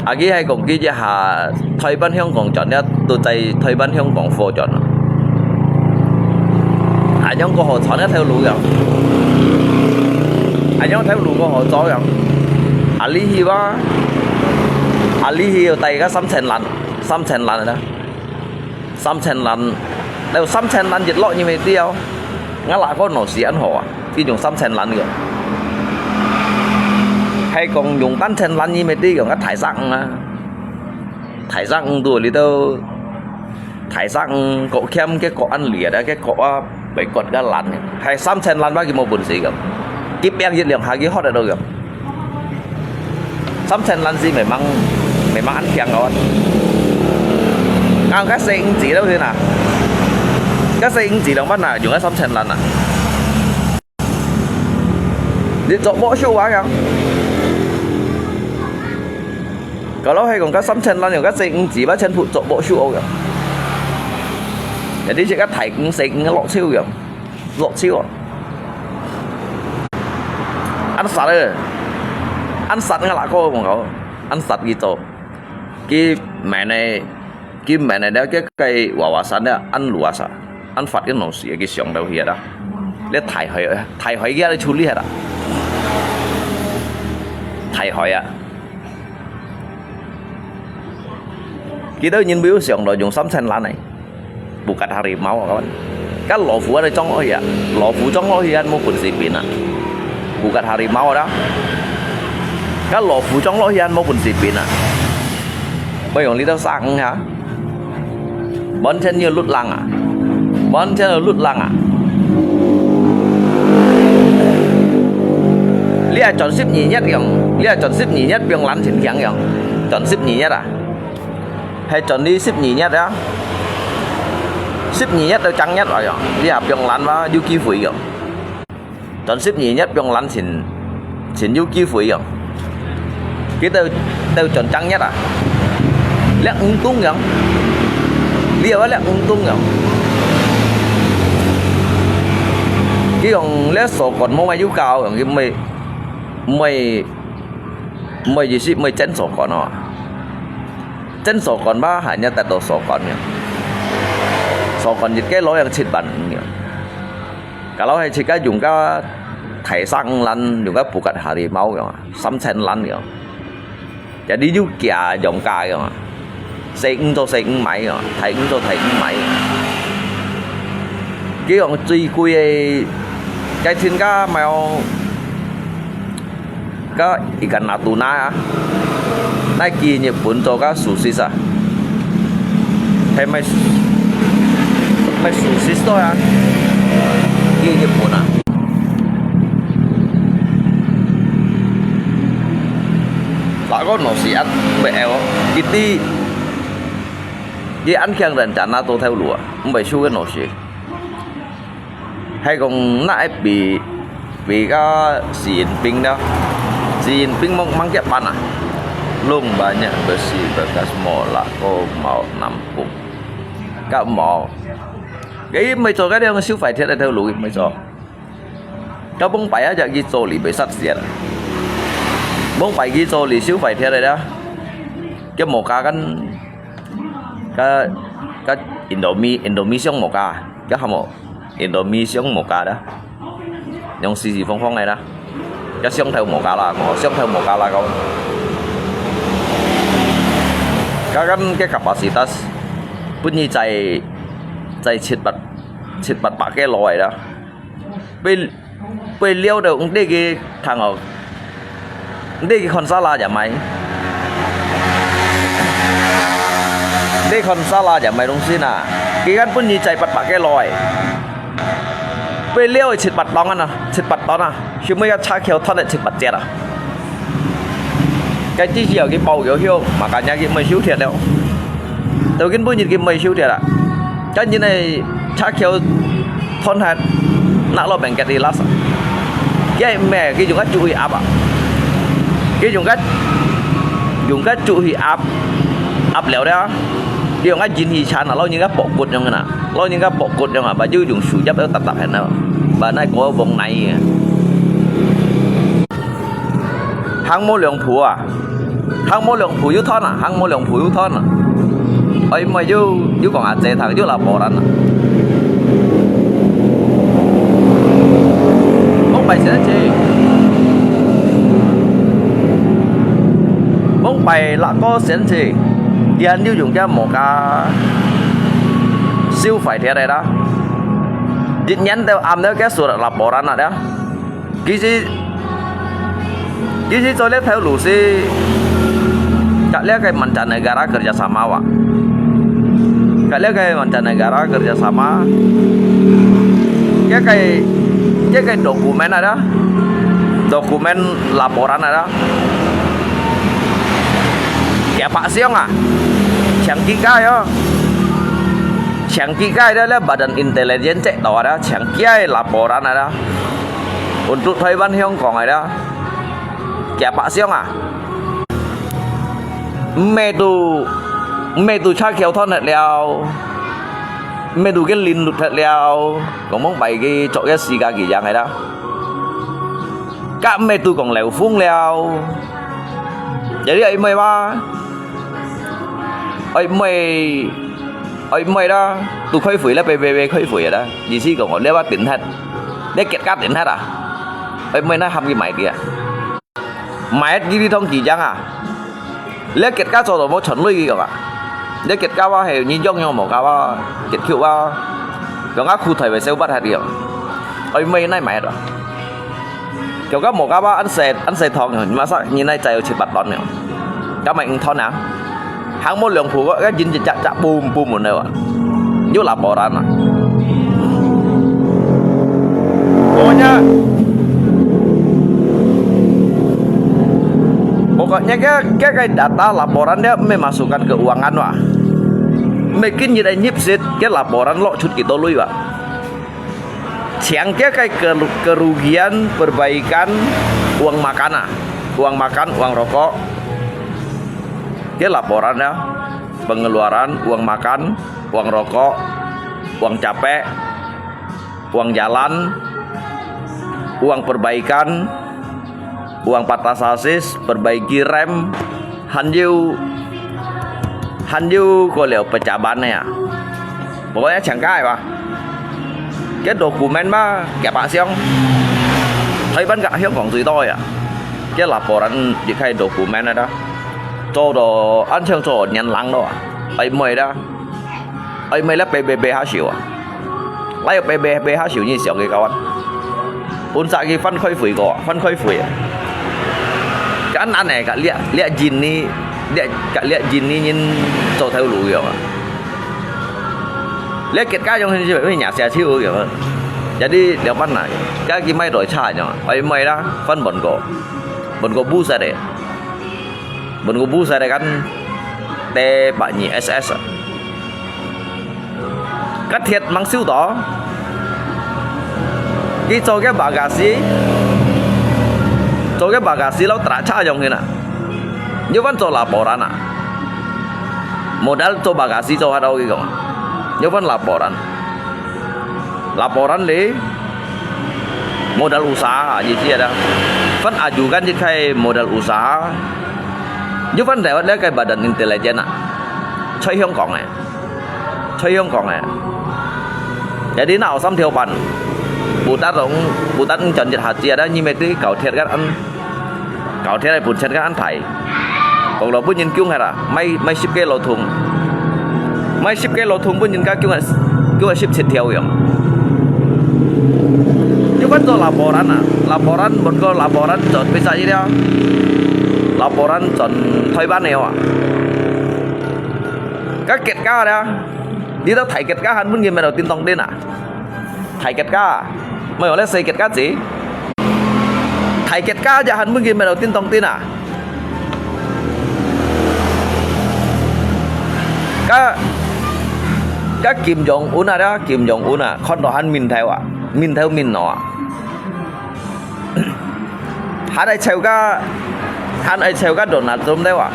啊，佢還講佢這下 台灣香港轉了，都在台灣香港貨轉啊。恁樣過好賺一條路樣，恁樣條路過好做樣。啊，你去哇，啊，你去要帶个三千零，三千零啦，三千零，你有三千零一落，你咪知哦。 𠊎laga腦屎恁好啊，佢用三千零个。係講用單千零你乜知用个大石五啊，大石五都裡肚，大石五个鉗个角恁裂啊，个角啊，會割个爛个，係三千零吧，佢無本事个，佢拚一兩下，佢學得到个。 三千零是memang，memang恁強个。啊，該四五子了先啊，該四五子兩萬啊，用該三千零啊。你做無手啊樣？Kalau係講該三千零用該四五子，把全部做無手个。Jadi，這個大五、四五落手个。 落手啊！恁煞个，恁煞𠊎laga講个，恁煞佢做，佢買呢，佢買呢了，佢个娃娃山了，恁路啊煞，恁發个東西，佢想到去啊，這大海，大海佢處理下啦，大海啊！ 佢兜人會有想到用三千零呢，pukat harimau啊，kawan。該老虎啊，你裝落去啊，老虎裝落去啊，無本事變啊，pukat harimau啊，該老虎裝落去啊，無本事變啊，會用呢兜生啊。 完全有律令啊，完全有律令啊。你係轉十二月樣，你係轉十二月放冷清醒樣，轉十二月啊，係轉你十二月啊，十二月到正月來樣，你係放冷哇，有機會樣。 轉十二月放冷清，清有機會樣。佢兜，兜轉正月啊，這五冬樣，你又話這五冬樣。佢用這鎖管無乜有搞樣，佢毋會，毋會，毋會意思毋會整鎖管哦。整鎖管吧，還要得到鎖管樣。鎖管一個攞樣七萬五樣。 Kalau係自家用个大生卵，用个pukat harimau樣啊，三千卵樣。Jadi有價用價樣啊，細五做細五買樣，大五做大五買樣。佢用最貴个，該天價買哦。 个ikan natuna啊，拿去日本做个壽司啊，係賣，賣壽司个啊，去日本啊。Laga東西啊，毋會哦，一滴，佢恁強人家拿到頭路啊，毋會輸个東西。 係講拿一比，比个習近平了，習近平吂，吂結伴啊， Belum banyak besi bekas molako mau nampung. Kak mau. Jadi，毋係做該樣燒壞忒个頭路，毋係做。該往擺啊，就去做裡背殺死啊。往擺去做裡燒壞忒个啦。該無加跟，該，該Indomie，Indomie上無加，該還無。 Indomie上無加啦，用四四方方个啦，該上頭無加啦，無上頭無加啦，講。該咁个 kapasitas，本來載，載七八，七八百个落來啦，被，被料到，你去聽哦， 你去看沙拉也賣，你看沙拉也賣東西呐，佢間本來載八百个來，被料七八檔啊，七八檔啊，全部要叉橋拖了七八隻啊。該之前有去包有香，嘛，今日佢毋會收忒了。 到今晡日佢毋會收忒啦。該人个車橋斷忒，拿落邊个地垃圾。佢毋係，佢用个竹去壓啊。佢用个，用个竹去壓，壓了了。佢用个人去纏啊，老人家駁骨樣啊，老人家駁骨樣啊，把就用樹葉都搭搭下啊，把那个往內啊。 行無兩步啊，行無兩步又斷啊，行無兩步又斷啊。哎，毋係又，又講阿姐聽，又laporan啊。往擺先去，往擺那個先去，佢還有用个無加燒壞忒个啦。一年到暗到个surat laporan啊， 其實，其實做這頭路係，ka這个mancanegara kerjasama哇。Ka這个mancanegara kerjasama，這个，這个dokumen ada，dokumen laporan ada。Kaya pak siang啊，請幾个哦，請幾个ada，這badan intelijen cek tahu ada，請幾个laporan ada。 Untuk Taiwan香港个啦，kaya pak siang啊。毋係都，毋係都車橋斷忒了，毋係都个linut忒了，講往擺佢做个四加幾樣个啦。該毋係都講漏風了，jadi ai妹嘛，ai妹。 哎，毋係啦，都開會啦，別別別開會啦。意思講哦，你話頂忒，你結果頂忒啊？哎，毋係，那喊佢買啲啊？買啲啲通幾張啊？你結果做到無全鐳佢講啊？你結果話係你用用無夠啊？結局啊？講啊，褲袋會燒不下啲哦。哎，毋係，那買啊？ Kaya ka mukha ba, an se, an se thong, masa nginai cai ucit bat ton nyo. Kamai ng ton ah. Hang mo leong phu, ka jin jejak jak bum bum mo nyo. Nyo laporan ah. Pokoknya, pokoknya kaya, kaya, kaya data laporan dia memasukkan keuangan wah. Mungkin jin ai nyipsit, kaya laporan lo cut kito lui wah. Cheng kaya kaya ke-, kerugian perbaikan uang makan ah, uang makan, uang rokok. Kaya laporan ya, pengeluaran, uang makan, uang rokok, uang capek, uang jalan, uang perbaikan, uang patah sasis, perbaiki rem, han yu, han yu ko liao pecaban ya. Pokoknya cheng kaya ba. Kaya dokumen ba, kaya pak siang. Taiwan ka Hong Kong sui to ya. Kaya laporan di kaya dokumen ada. Cho do an cheng cho nian lang do. Ai mui da. Ai mui la pe pe pe ha siu ah. Lai pe pe pe ha siu ni siang ke kawan. Pun sa ki fan khoi fui ko, fan khoi fui. Kan an ne ka lia, lia jin ni, lia, ka lia jin ni nyin cho theo lu yo ah. Lia ket ka yong hin si, nya sia chiu yo. Jadi liao pan na, ka ki mai doi cha yo. Ai mui da, fan bon ko. Bon ko bu sa de. Bon ko bu sa de kan te ba ni S S. Ka thiệt mang siu to. Ki cho ke bagasi. Cho ke bagasi lo tra cha yong hin ah. 你番做laporan啊？Modal做bagasi做下到佢講，你番laporan。Laporan咧，modal usaha，意思係啦。番ajukan一個modal usaha，你番lewat這個badan intelijen啊，在香港誒。 在香港誒。Jadi nak osam條板，不但用，不但用轉一下子啊，你乜對高鐵个安，高鐵个本身个安排。講到本人驚係啦，買，買十個路通，買十個路通本人家驚係，驚係十七條樣。你番做laporan啊，laporan，問過laporan轉，bisa一條，laporan轉台灣了啊。該結果咧？ 你兜大結家還分佢買到叮當叮啊？大結家，毋係話咧細結家子。大結家就還分佢買到叮當叮啊？該，該金正恩啊，該金正恩啊，看到還面頭啊，面頭面腦啊。 還愛吵个，還愛吵个Donald Trump對哇？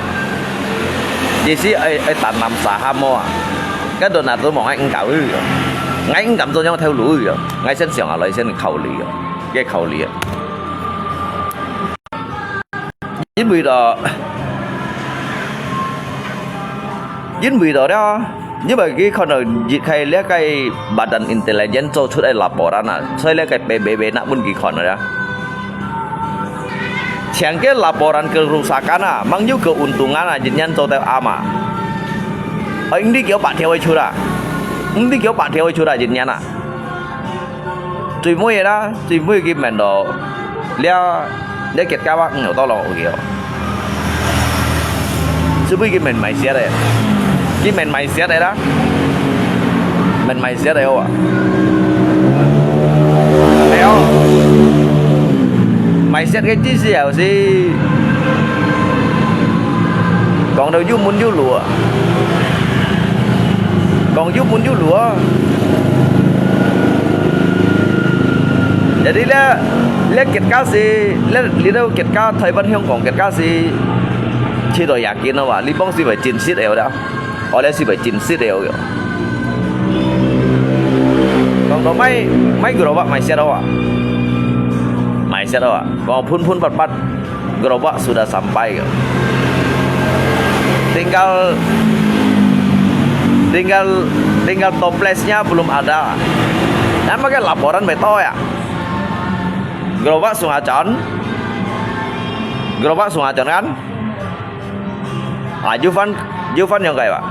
也是愛，愛談談啥下無啊？該Donald Trump無愛毋搞佢哦，𠊎毋敢做樣頭路佢哦，𠊎先想下來先考慮哦，該考慮啊。因為咯，因為咯了。 因為佢看到一個這個badan intelijen做出个laporan啊，所以這個P B B nak分佢看了。Chang个laporan kerusakan啊，mang有keuntungan啊，一年做到阿嘛。哦，應該九百條个出啦，應該九百條个出啦，一年啊。 最尾啦，最尾佢問到，這，這結果啊，嗯，有到落去哦。最尾佢問買雪个，佢問買雪个啦，問買雪个好啊。係哦，買雪个意思就是，講到有門有路啊。 講有門有路啊。Jadi咧，這結果係，這，這兜結果，台灣、香港結果係，試到也緊啊哇，你講係會真實个啦，哦，這係會真實个哦。講到買，買gerobak買雪哦啊，買雪哦啊，講噴噴發發。 Gerobak sudah sampai ke. Tinggal, tinggal, tinggal toplesnya belum ada. Nama ke laporan betul ya? Gerobak Sungacan. Gerobak Sungacan kan? Ah, Yufan, Yufan yang kaya,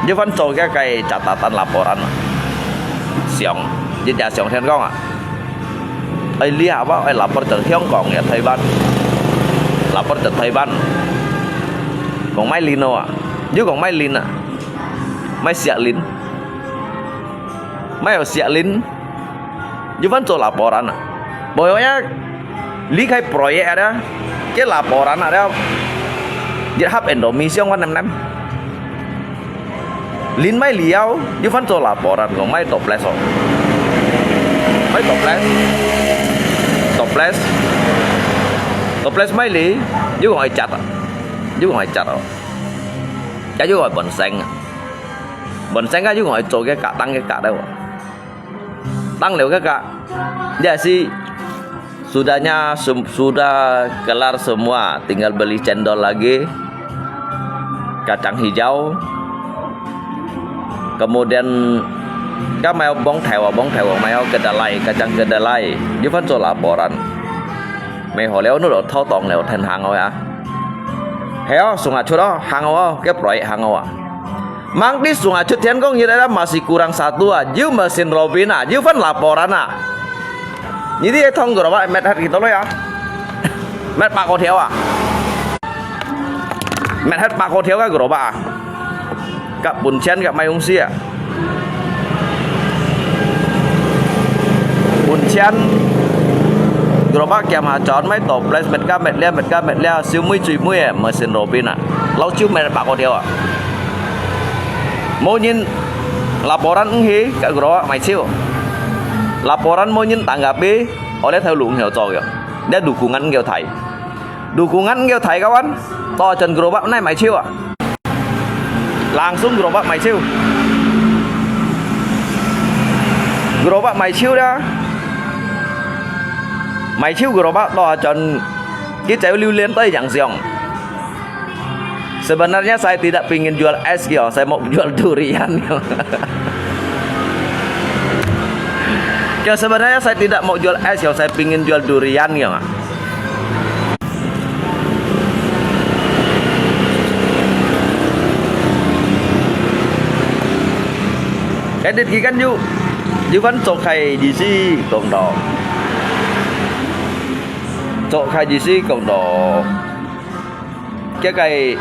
Yufan 做个个 catatan laporan. 想，一隻想天講啊。 愛這啊，愛lapor到香港呀，台灣，lapor到台灣。講買林哦啊，又講買林啊，買石林，買有石林，又翻做laporan啊，無有呀，離開proyek啊，該laporan啊，一盒Indomie相關nem nem。 Lin mai liau, yu fan cho laporan ko, mai toples o. Mai toples. Toples. Toples mai li, yu kong ai chat a. Yu kong ai chat o. Ya yu kong ai bonseng a. Bonseng a yu kong ai cho ke ka, tang ke ka dau. Tang liu ke ka. Ya si Sudahnya sem- sudah kelar semua, tinggal beli cendol lagi, kacang hijau, kemudian ka mai bông thèo, bông thèo mai kedelai, kacang kedelai. Yu fan cho laporan. Mai ho liu nu lo thâu tong liu then hang o ya. Heo, sung a chut o, hang o, ke proyek hang o a. Mang di sung a chut then kong yit ada masih kurang satu a, yu mesin Robin a, yu fan laporan a. Ni di thong gerobak met hat kito lo ya. Met pak ko thiau a. Met hat pak ko thiau ka gerobak a. Ka pun chen ka mai ung si a. Pun chen gerobak kia ma chon mai toples met ka met lia, met ka met lia, siu mui chui mui a, mesin Robin a. Lau chiu met pak ko thiau a. Mô nhin laporan ung hi, ka gerobak mai chiu. Laporan mô nhin tanggapi, oleh thâu lung hiau cho yo. Dia dukungan kiau thai. Dukungan ngeu thai kawan, to chon gerobak nai mai chiu ah. Langsung gerobak mai chiu. Gerobak mai chiu dah. Mai chiu gerobak to chon ki cheu liu lien toi yang siang. Sebenarnya saya tidak pingin jual es kio, saya mau jual durian kio. Kio sebenarnya saya tidak mau jual es kio, saya pingin jual durian kio. Edit ki kan yu, yu kan chok khai di si kong do. Chok khai di si kong do. Kia kai,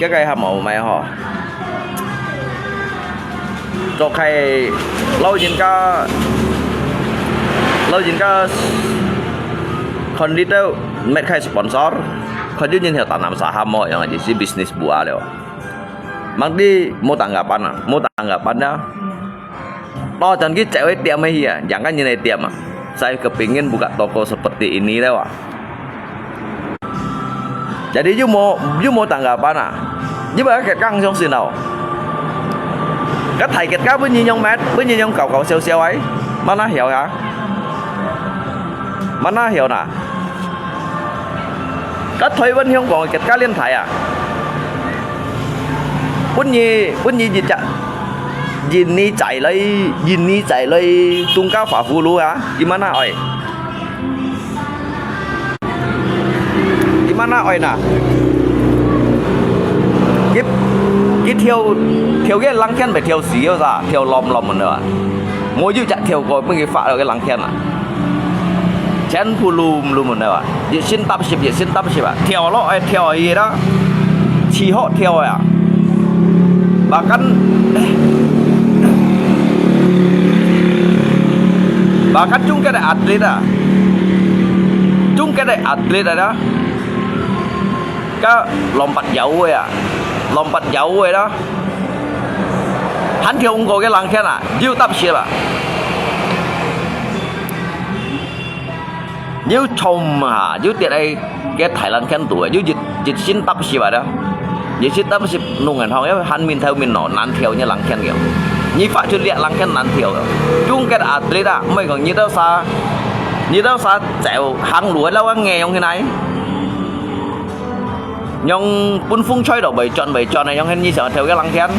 kia kai ham au mai ho. Chok khai lau yin ka, lau yin ka kon li teu met khai sponsor. Kon yu yin hiau ta nam sa ham mo yang di si business bua leo. Mang di mo tanggapan ah, mo tanggapan dah. To chon ki cheu ai tiam ai hia, yang kan yin ai tiam ah. Saya kepingin buka toko seperti ini leo ah. Jadi yu mo, yu mo tanggapan ah. Yu ba ket kang siang sin au. Ka thai ket ka bun yin yong met, bun yin yong kau kau siau siau ai. Mana hiau ya. Mana hiau na. Ka Taiwan hiong kong ket ka lien thai ah. Bun yi, bun yi yi ja. Yin ni chai lai, yin ni chai lai, tung ka fa fu lu ah. Di mana oi. Di mana oi na. Ki, ki thiau, thiau ke lang kian bai thiau si yo sa, thiau lom lom mun da. Mo yu ja thiau ko, bun ki fa lo ke lang kian ah. Chen pu lum lum mun da. Yi sin tap sip, yi sin tap sip ah. Thiau lo, ai thiau yi da. Chi ho thiau ah. Bahkan, bahkan chung ke atlet ah. Chung ke atlet ah da. Ka lompat yau ah. Lompat yau ah da. Han thiau ung ko ke lang kian ah. Yu tap sip ah. Yu chom ha, yu tiat ai ke thai lang kian tu, yu jit, jit sin tap sip ah da. Jit sin tap sip nung an hong, yu han min thau min no, nan thiau ni lang kian kio. Ni fa chu liak lang kian nan thiau kio. Chung ke atlet ah, mai kong ni tau sa, ni tau sa cheu hang lu lau ang nge yong hin ai. Yong bun fung choi do bai chon bai chon ai yong hin ni sa thiau ke lang kian.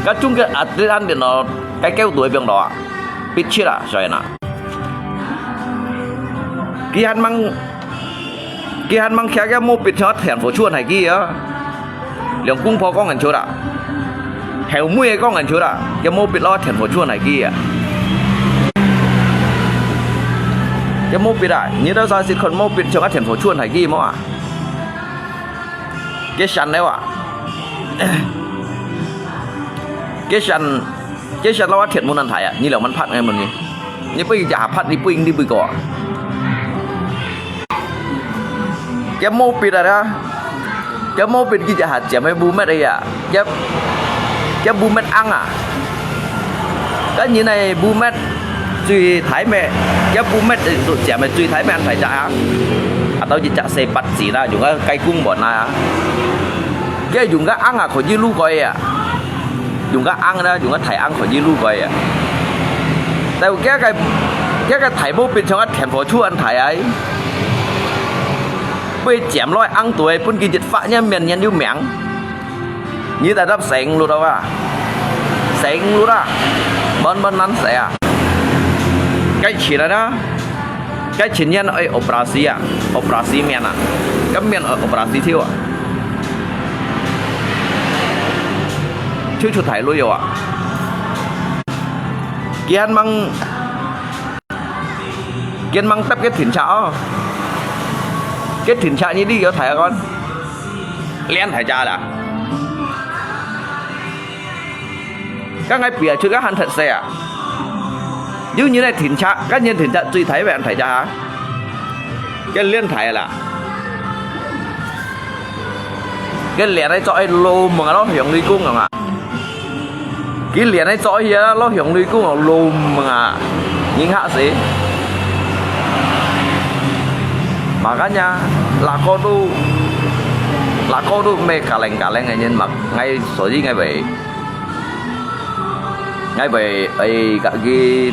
Ka chung ke atlet han di no, kai keu tu ai biang do ah. Pit chit ah, soi na. Ki han mang, ki han mang kia kia mo pit chot thian fo chuan hai ki ah. Liang kung pho kong an chot ah. Heo mui kong an chot ah. Kia mo pit lo thian fo chuan hai ki ah. Kia mo pit ah. Ni tau sa sit kon mo pit chot thian fo chuan hai ki mo ah. Kia san leo ah. Kia san 这下老阿天门难抬啊，你两万拍哎门呢？你不一家拍，你不应你不过啊。这毛病啊，这毛病佢就系占个不滅个呀，这这不滅硬啊。但你呢不滅最大咩？这不滅就占个最大咩安排咋啊？啊，到一只四八子啦，用个该公门啊，这用个硬啊，可以路过呀。 用个硬啦，用个太硬可以路过啊。但有个个个个太无变成个天火柱安太啊，被尖落硬对，本佢一发年面年有名。你在这生路了啊，生路啦，慢慢难死啊，该起来啦。 该前年爱operasi啊，operasi面啊，今年爱operasi条啊，就出大泪啊。佢还mang，佢还mang搭个停车哦，个停车你你有睇下看，两台车啦。 刚刚表出个很特色啊。有人来停车，个人停车最台湾台车啊，个练台啦，个练来做哎路门啊，老乡里公啊，佢练来做哎啊，老乡里公啊，路门啊，人吓死。Makanya, lagu tu, lagu tu meh kaleng-kaleng aja mak, ngai, sorry, ngai bai, ngai bai, ai, kaki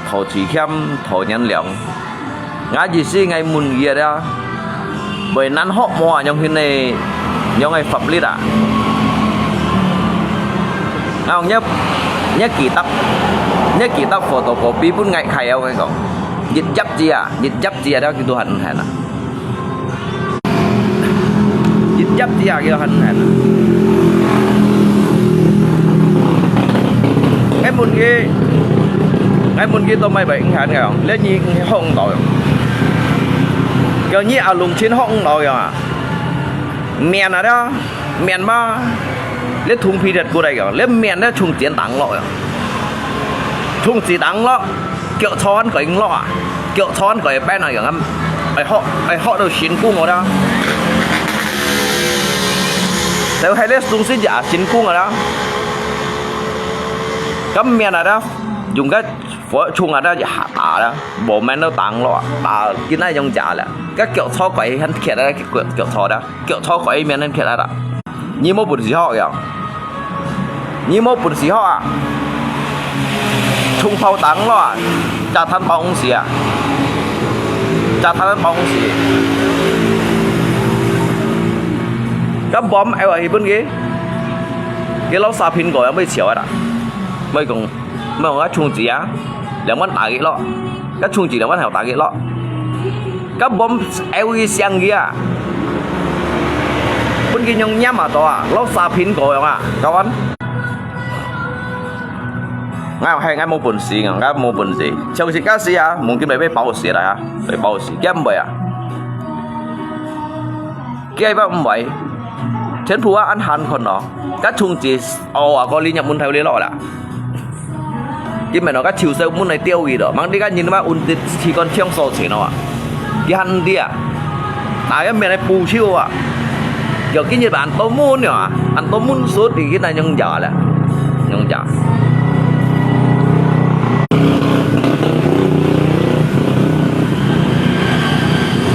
thô chi khiam, thô nyan liang. Ngai ji si ngai mun ye ya, bai nan hok mo a, nyong hin ne, nyong ai fap lit a. Ngai ong nyep, nyep kitab, nyep kitab photocopy pun ngai khai au ngai kong. Nyet jap ji a, nyet jap ji a, da kitu han hen a. Yit yap tia kilo han hen. Ngai mun ki, ngai mun ki to mai bai ngan ngai ong. Le ni hong tau. Kyo ni a lung chin hong tau ya. Mian a da, mian ma. Le thung phi det ku dai ya. Le mian le chung chien tang lo ya. Chung chi tang lo. Kiok chon koi nglo a, kiok chon koi pen a yong am, ai hok, ai hok do sin kung o da. Teu hai le sung sin ja sin kung a da. Kam mian a da, yong ka fo chung a da ja ha ta da, bo men do tang lo a, ta kin ai yong ja la. Ka kiok cho koi han kiet a, kiok cho da. Kiok cho koi mian han kiet a da. Ni mo bun si hok ya. Ni mo bun si hok a. Chung phao tang lo a. Cha than phao ung si a. Cha than phao ung si. Ka bom ai wa hi bun ki. Ki lo sa pin ko ya mo chiao a da. Mo kong. Mong a chung chi a, liang wan ta ki lo. Ka chung chi liang wan hao ta ki lo. Ka bom ai wi siang ki a. Pun ki nyong nyam a to a, lo sa pin ko yong a, ka wan. Ngai hai ngai mo bun si, ngai mo bun si. Chung chi ka si a, mungkin bai bai pao si la a, bai pao si, kiam bai a. Kiai ba mbai. Chen pu a an han kon no. Ka chung chi, o a ko li nyam mun thai li lo la. Ki men no ka chiu se mun nai tiau i do. Mang di ka nyin ma un ti chi kon chiang so chi no a. Ki han di a. Ta ya men nai pu chiu a. Yo ki nyi ban to mun yo a. An to mun su di ki na nyong ja la. Nyong ja.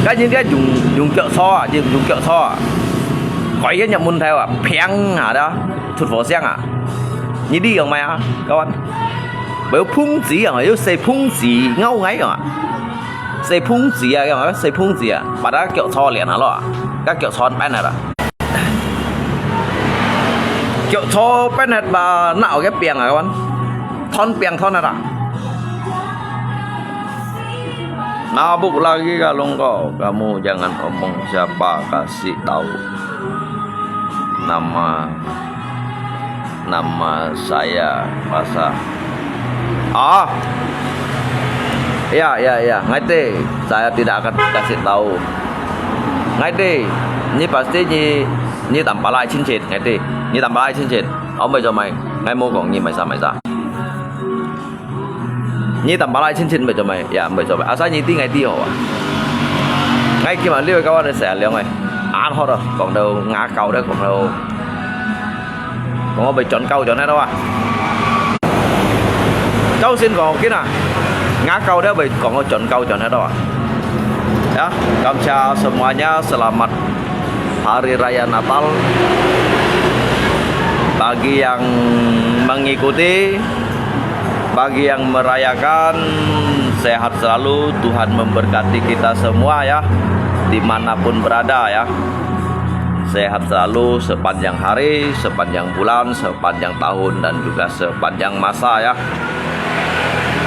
Ka nyin ka yung, yung kiok cho a, yung, yung kiok cho a. Koi ya nyam mun thai a, piang a da. Chut fo siang a. Ni di yong mai a, kawan. Bai phung chi a, yo sei phung chi, ngau ngai a. Sei phung chi a, yo sei phung chi a. Ba da kiok cho lian a lo a. Ka kiok cho pen a da. Kiok cho pen a ba na o ke piang a, kawan. Thon piang thon a da. Nabuk lagi ka lungko, kamu jangan omong siapa kasih tahu nama, nama saya masa. Ah, ya, ya, ya, ngai ti, saya tidak akan kasih tahu. Ngai ti, ni pasti ni, ni tampalai cincin, ngai ti, ni tampalai cincin. Om bai cho mai, ngai mo kong ni mai sa mai sa. Ni tam ba lai chin chin bai cho mai, ya bai cho mai. Asa ni ti ngai ti ho a. Ngai ki ma liu ka wa de sa liang ai. An ho do, kong do nga kau de kong do. Kong bai chon kau chon hai do a. Kau sin kong kin a. Nga kau de bai kong chon kau chon hai do a. Ya, kamcha semuanya selamat Hari Raya Natal. Bagi yang mengikuti, bagi yang merayakan, sehat selalu, Tuhan memberkati kita semua ya, dimanapun berada ya. Sehat selalu sepanjang hari, sepanjang bulan, sepanjang tahun, dan juga sepanjang masa ya.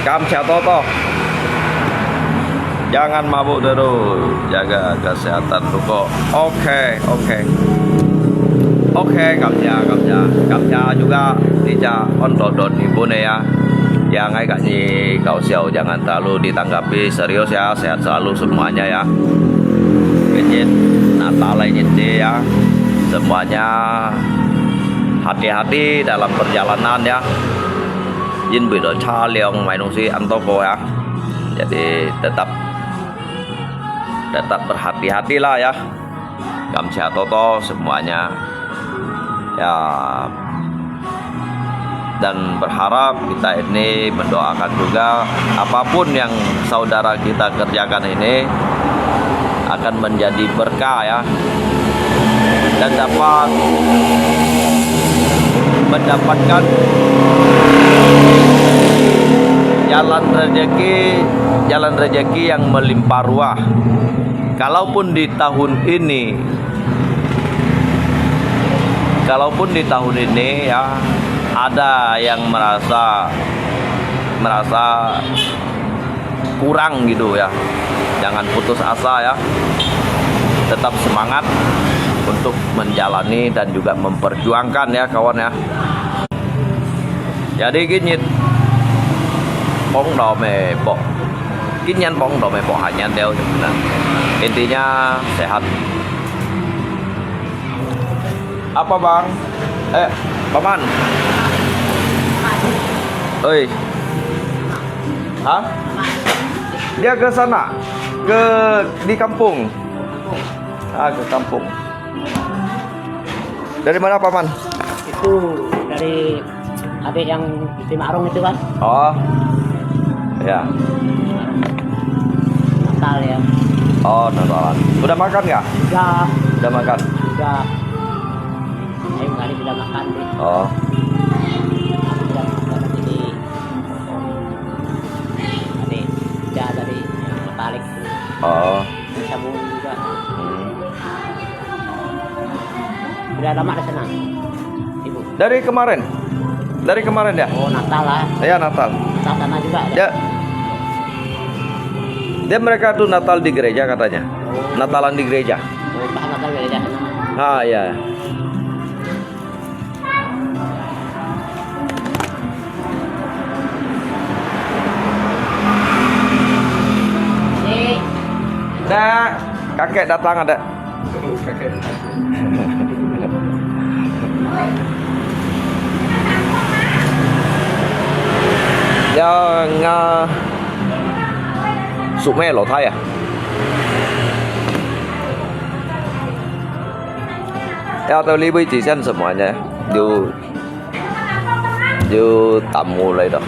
Kamcha toto. Jangan mabuk terus, jaga kesehatan pokok. Oke, oke. Oke, kamcha, kamcha. Kamcha juga, ni cha on dot dot ni pun ya. Ya ngai ka ni kau siau, jangan terlalu ditanggapi serius ya. Sehat selalu semuanya ya. Kenyit Natal lai nyit ya. Semuanya hati-hati dalam perjalanan ya. Yin bui lo cha liang mai dong si an to ko ya. Jadi tetap, tetap berhati-hatilah ya. Kamcha toto semuanya. Ya, dan berharap kita ini mendoakan juga apapun yang saudara kita kerjakan ini, akan menjadi berkah ya, dan dapat mendapatkan jalan rezeki, jalan rezeki yang melimpah ruah. Kalaupun di tahun ini, kalaupun di tahun ini ya, ada yang merasa, merasa kurang gitu ya, jangan putus asa ya. Tetap semangat untuk menjalani dan juga memperjuangkan ya, kawan ya. Jadi, kini pong do me pok. Kini pong do me pok hanya deo. Intinya sehat. Apa, Bang? Eh, Paman. Oi. Hah? Dia ke sana, ke, di kampung. Ah, ke kampung. Dari mana, Paman? Itu dari adik yang di Marung itu kan. Oh. Ya. Natal ya. Oh, Natalan. Udah makan nggak? Sudah. Udah makan? Sudah. Saya tadi sudah makan deh. Oh. Sudah makan tadi. Tadi, ya, tadi yang balik. Oh. Bisa bu juga. Hmm. Sudah lama di sana, Ibu? Dari kemarin. Dari kemarin ya? Oh, Natal lah. Ya, Natal. Natal sana juga ada? Ya. Dia mereka tuh Natal di gereja katanya. Oh. Natalan di gereja. Oh, pas Natal gereja sana. Ah, ya. Dek, kakek datang, Dek. Yang, ah, sumai lo thai ah. Ya, tau li bui jisan semuanya. Yo, yo tamu lai to.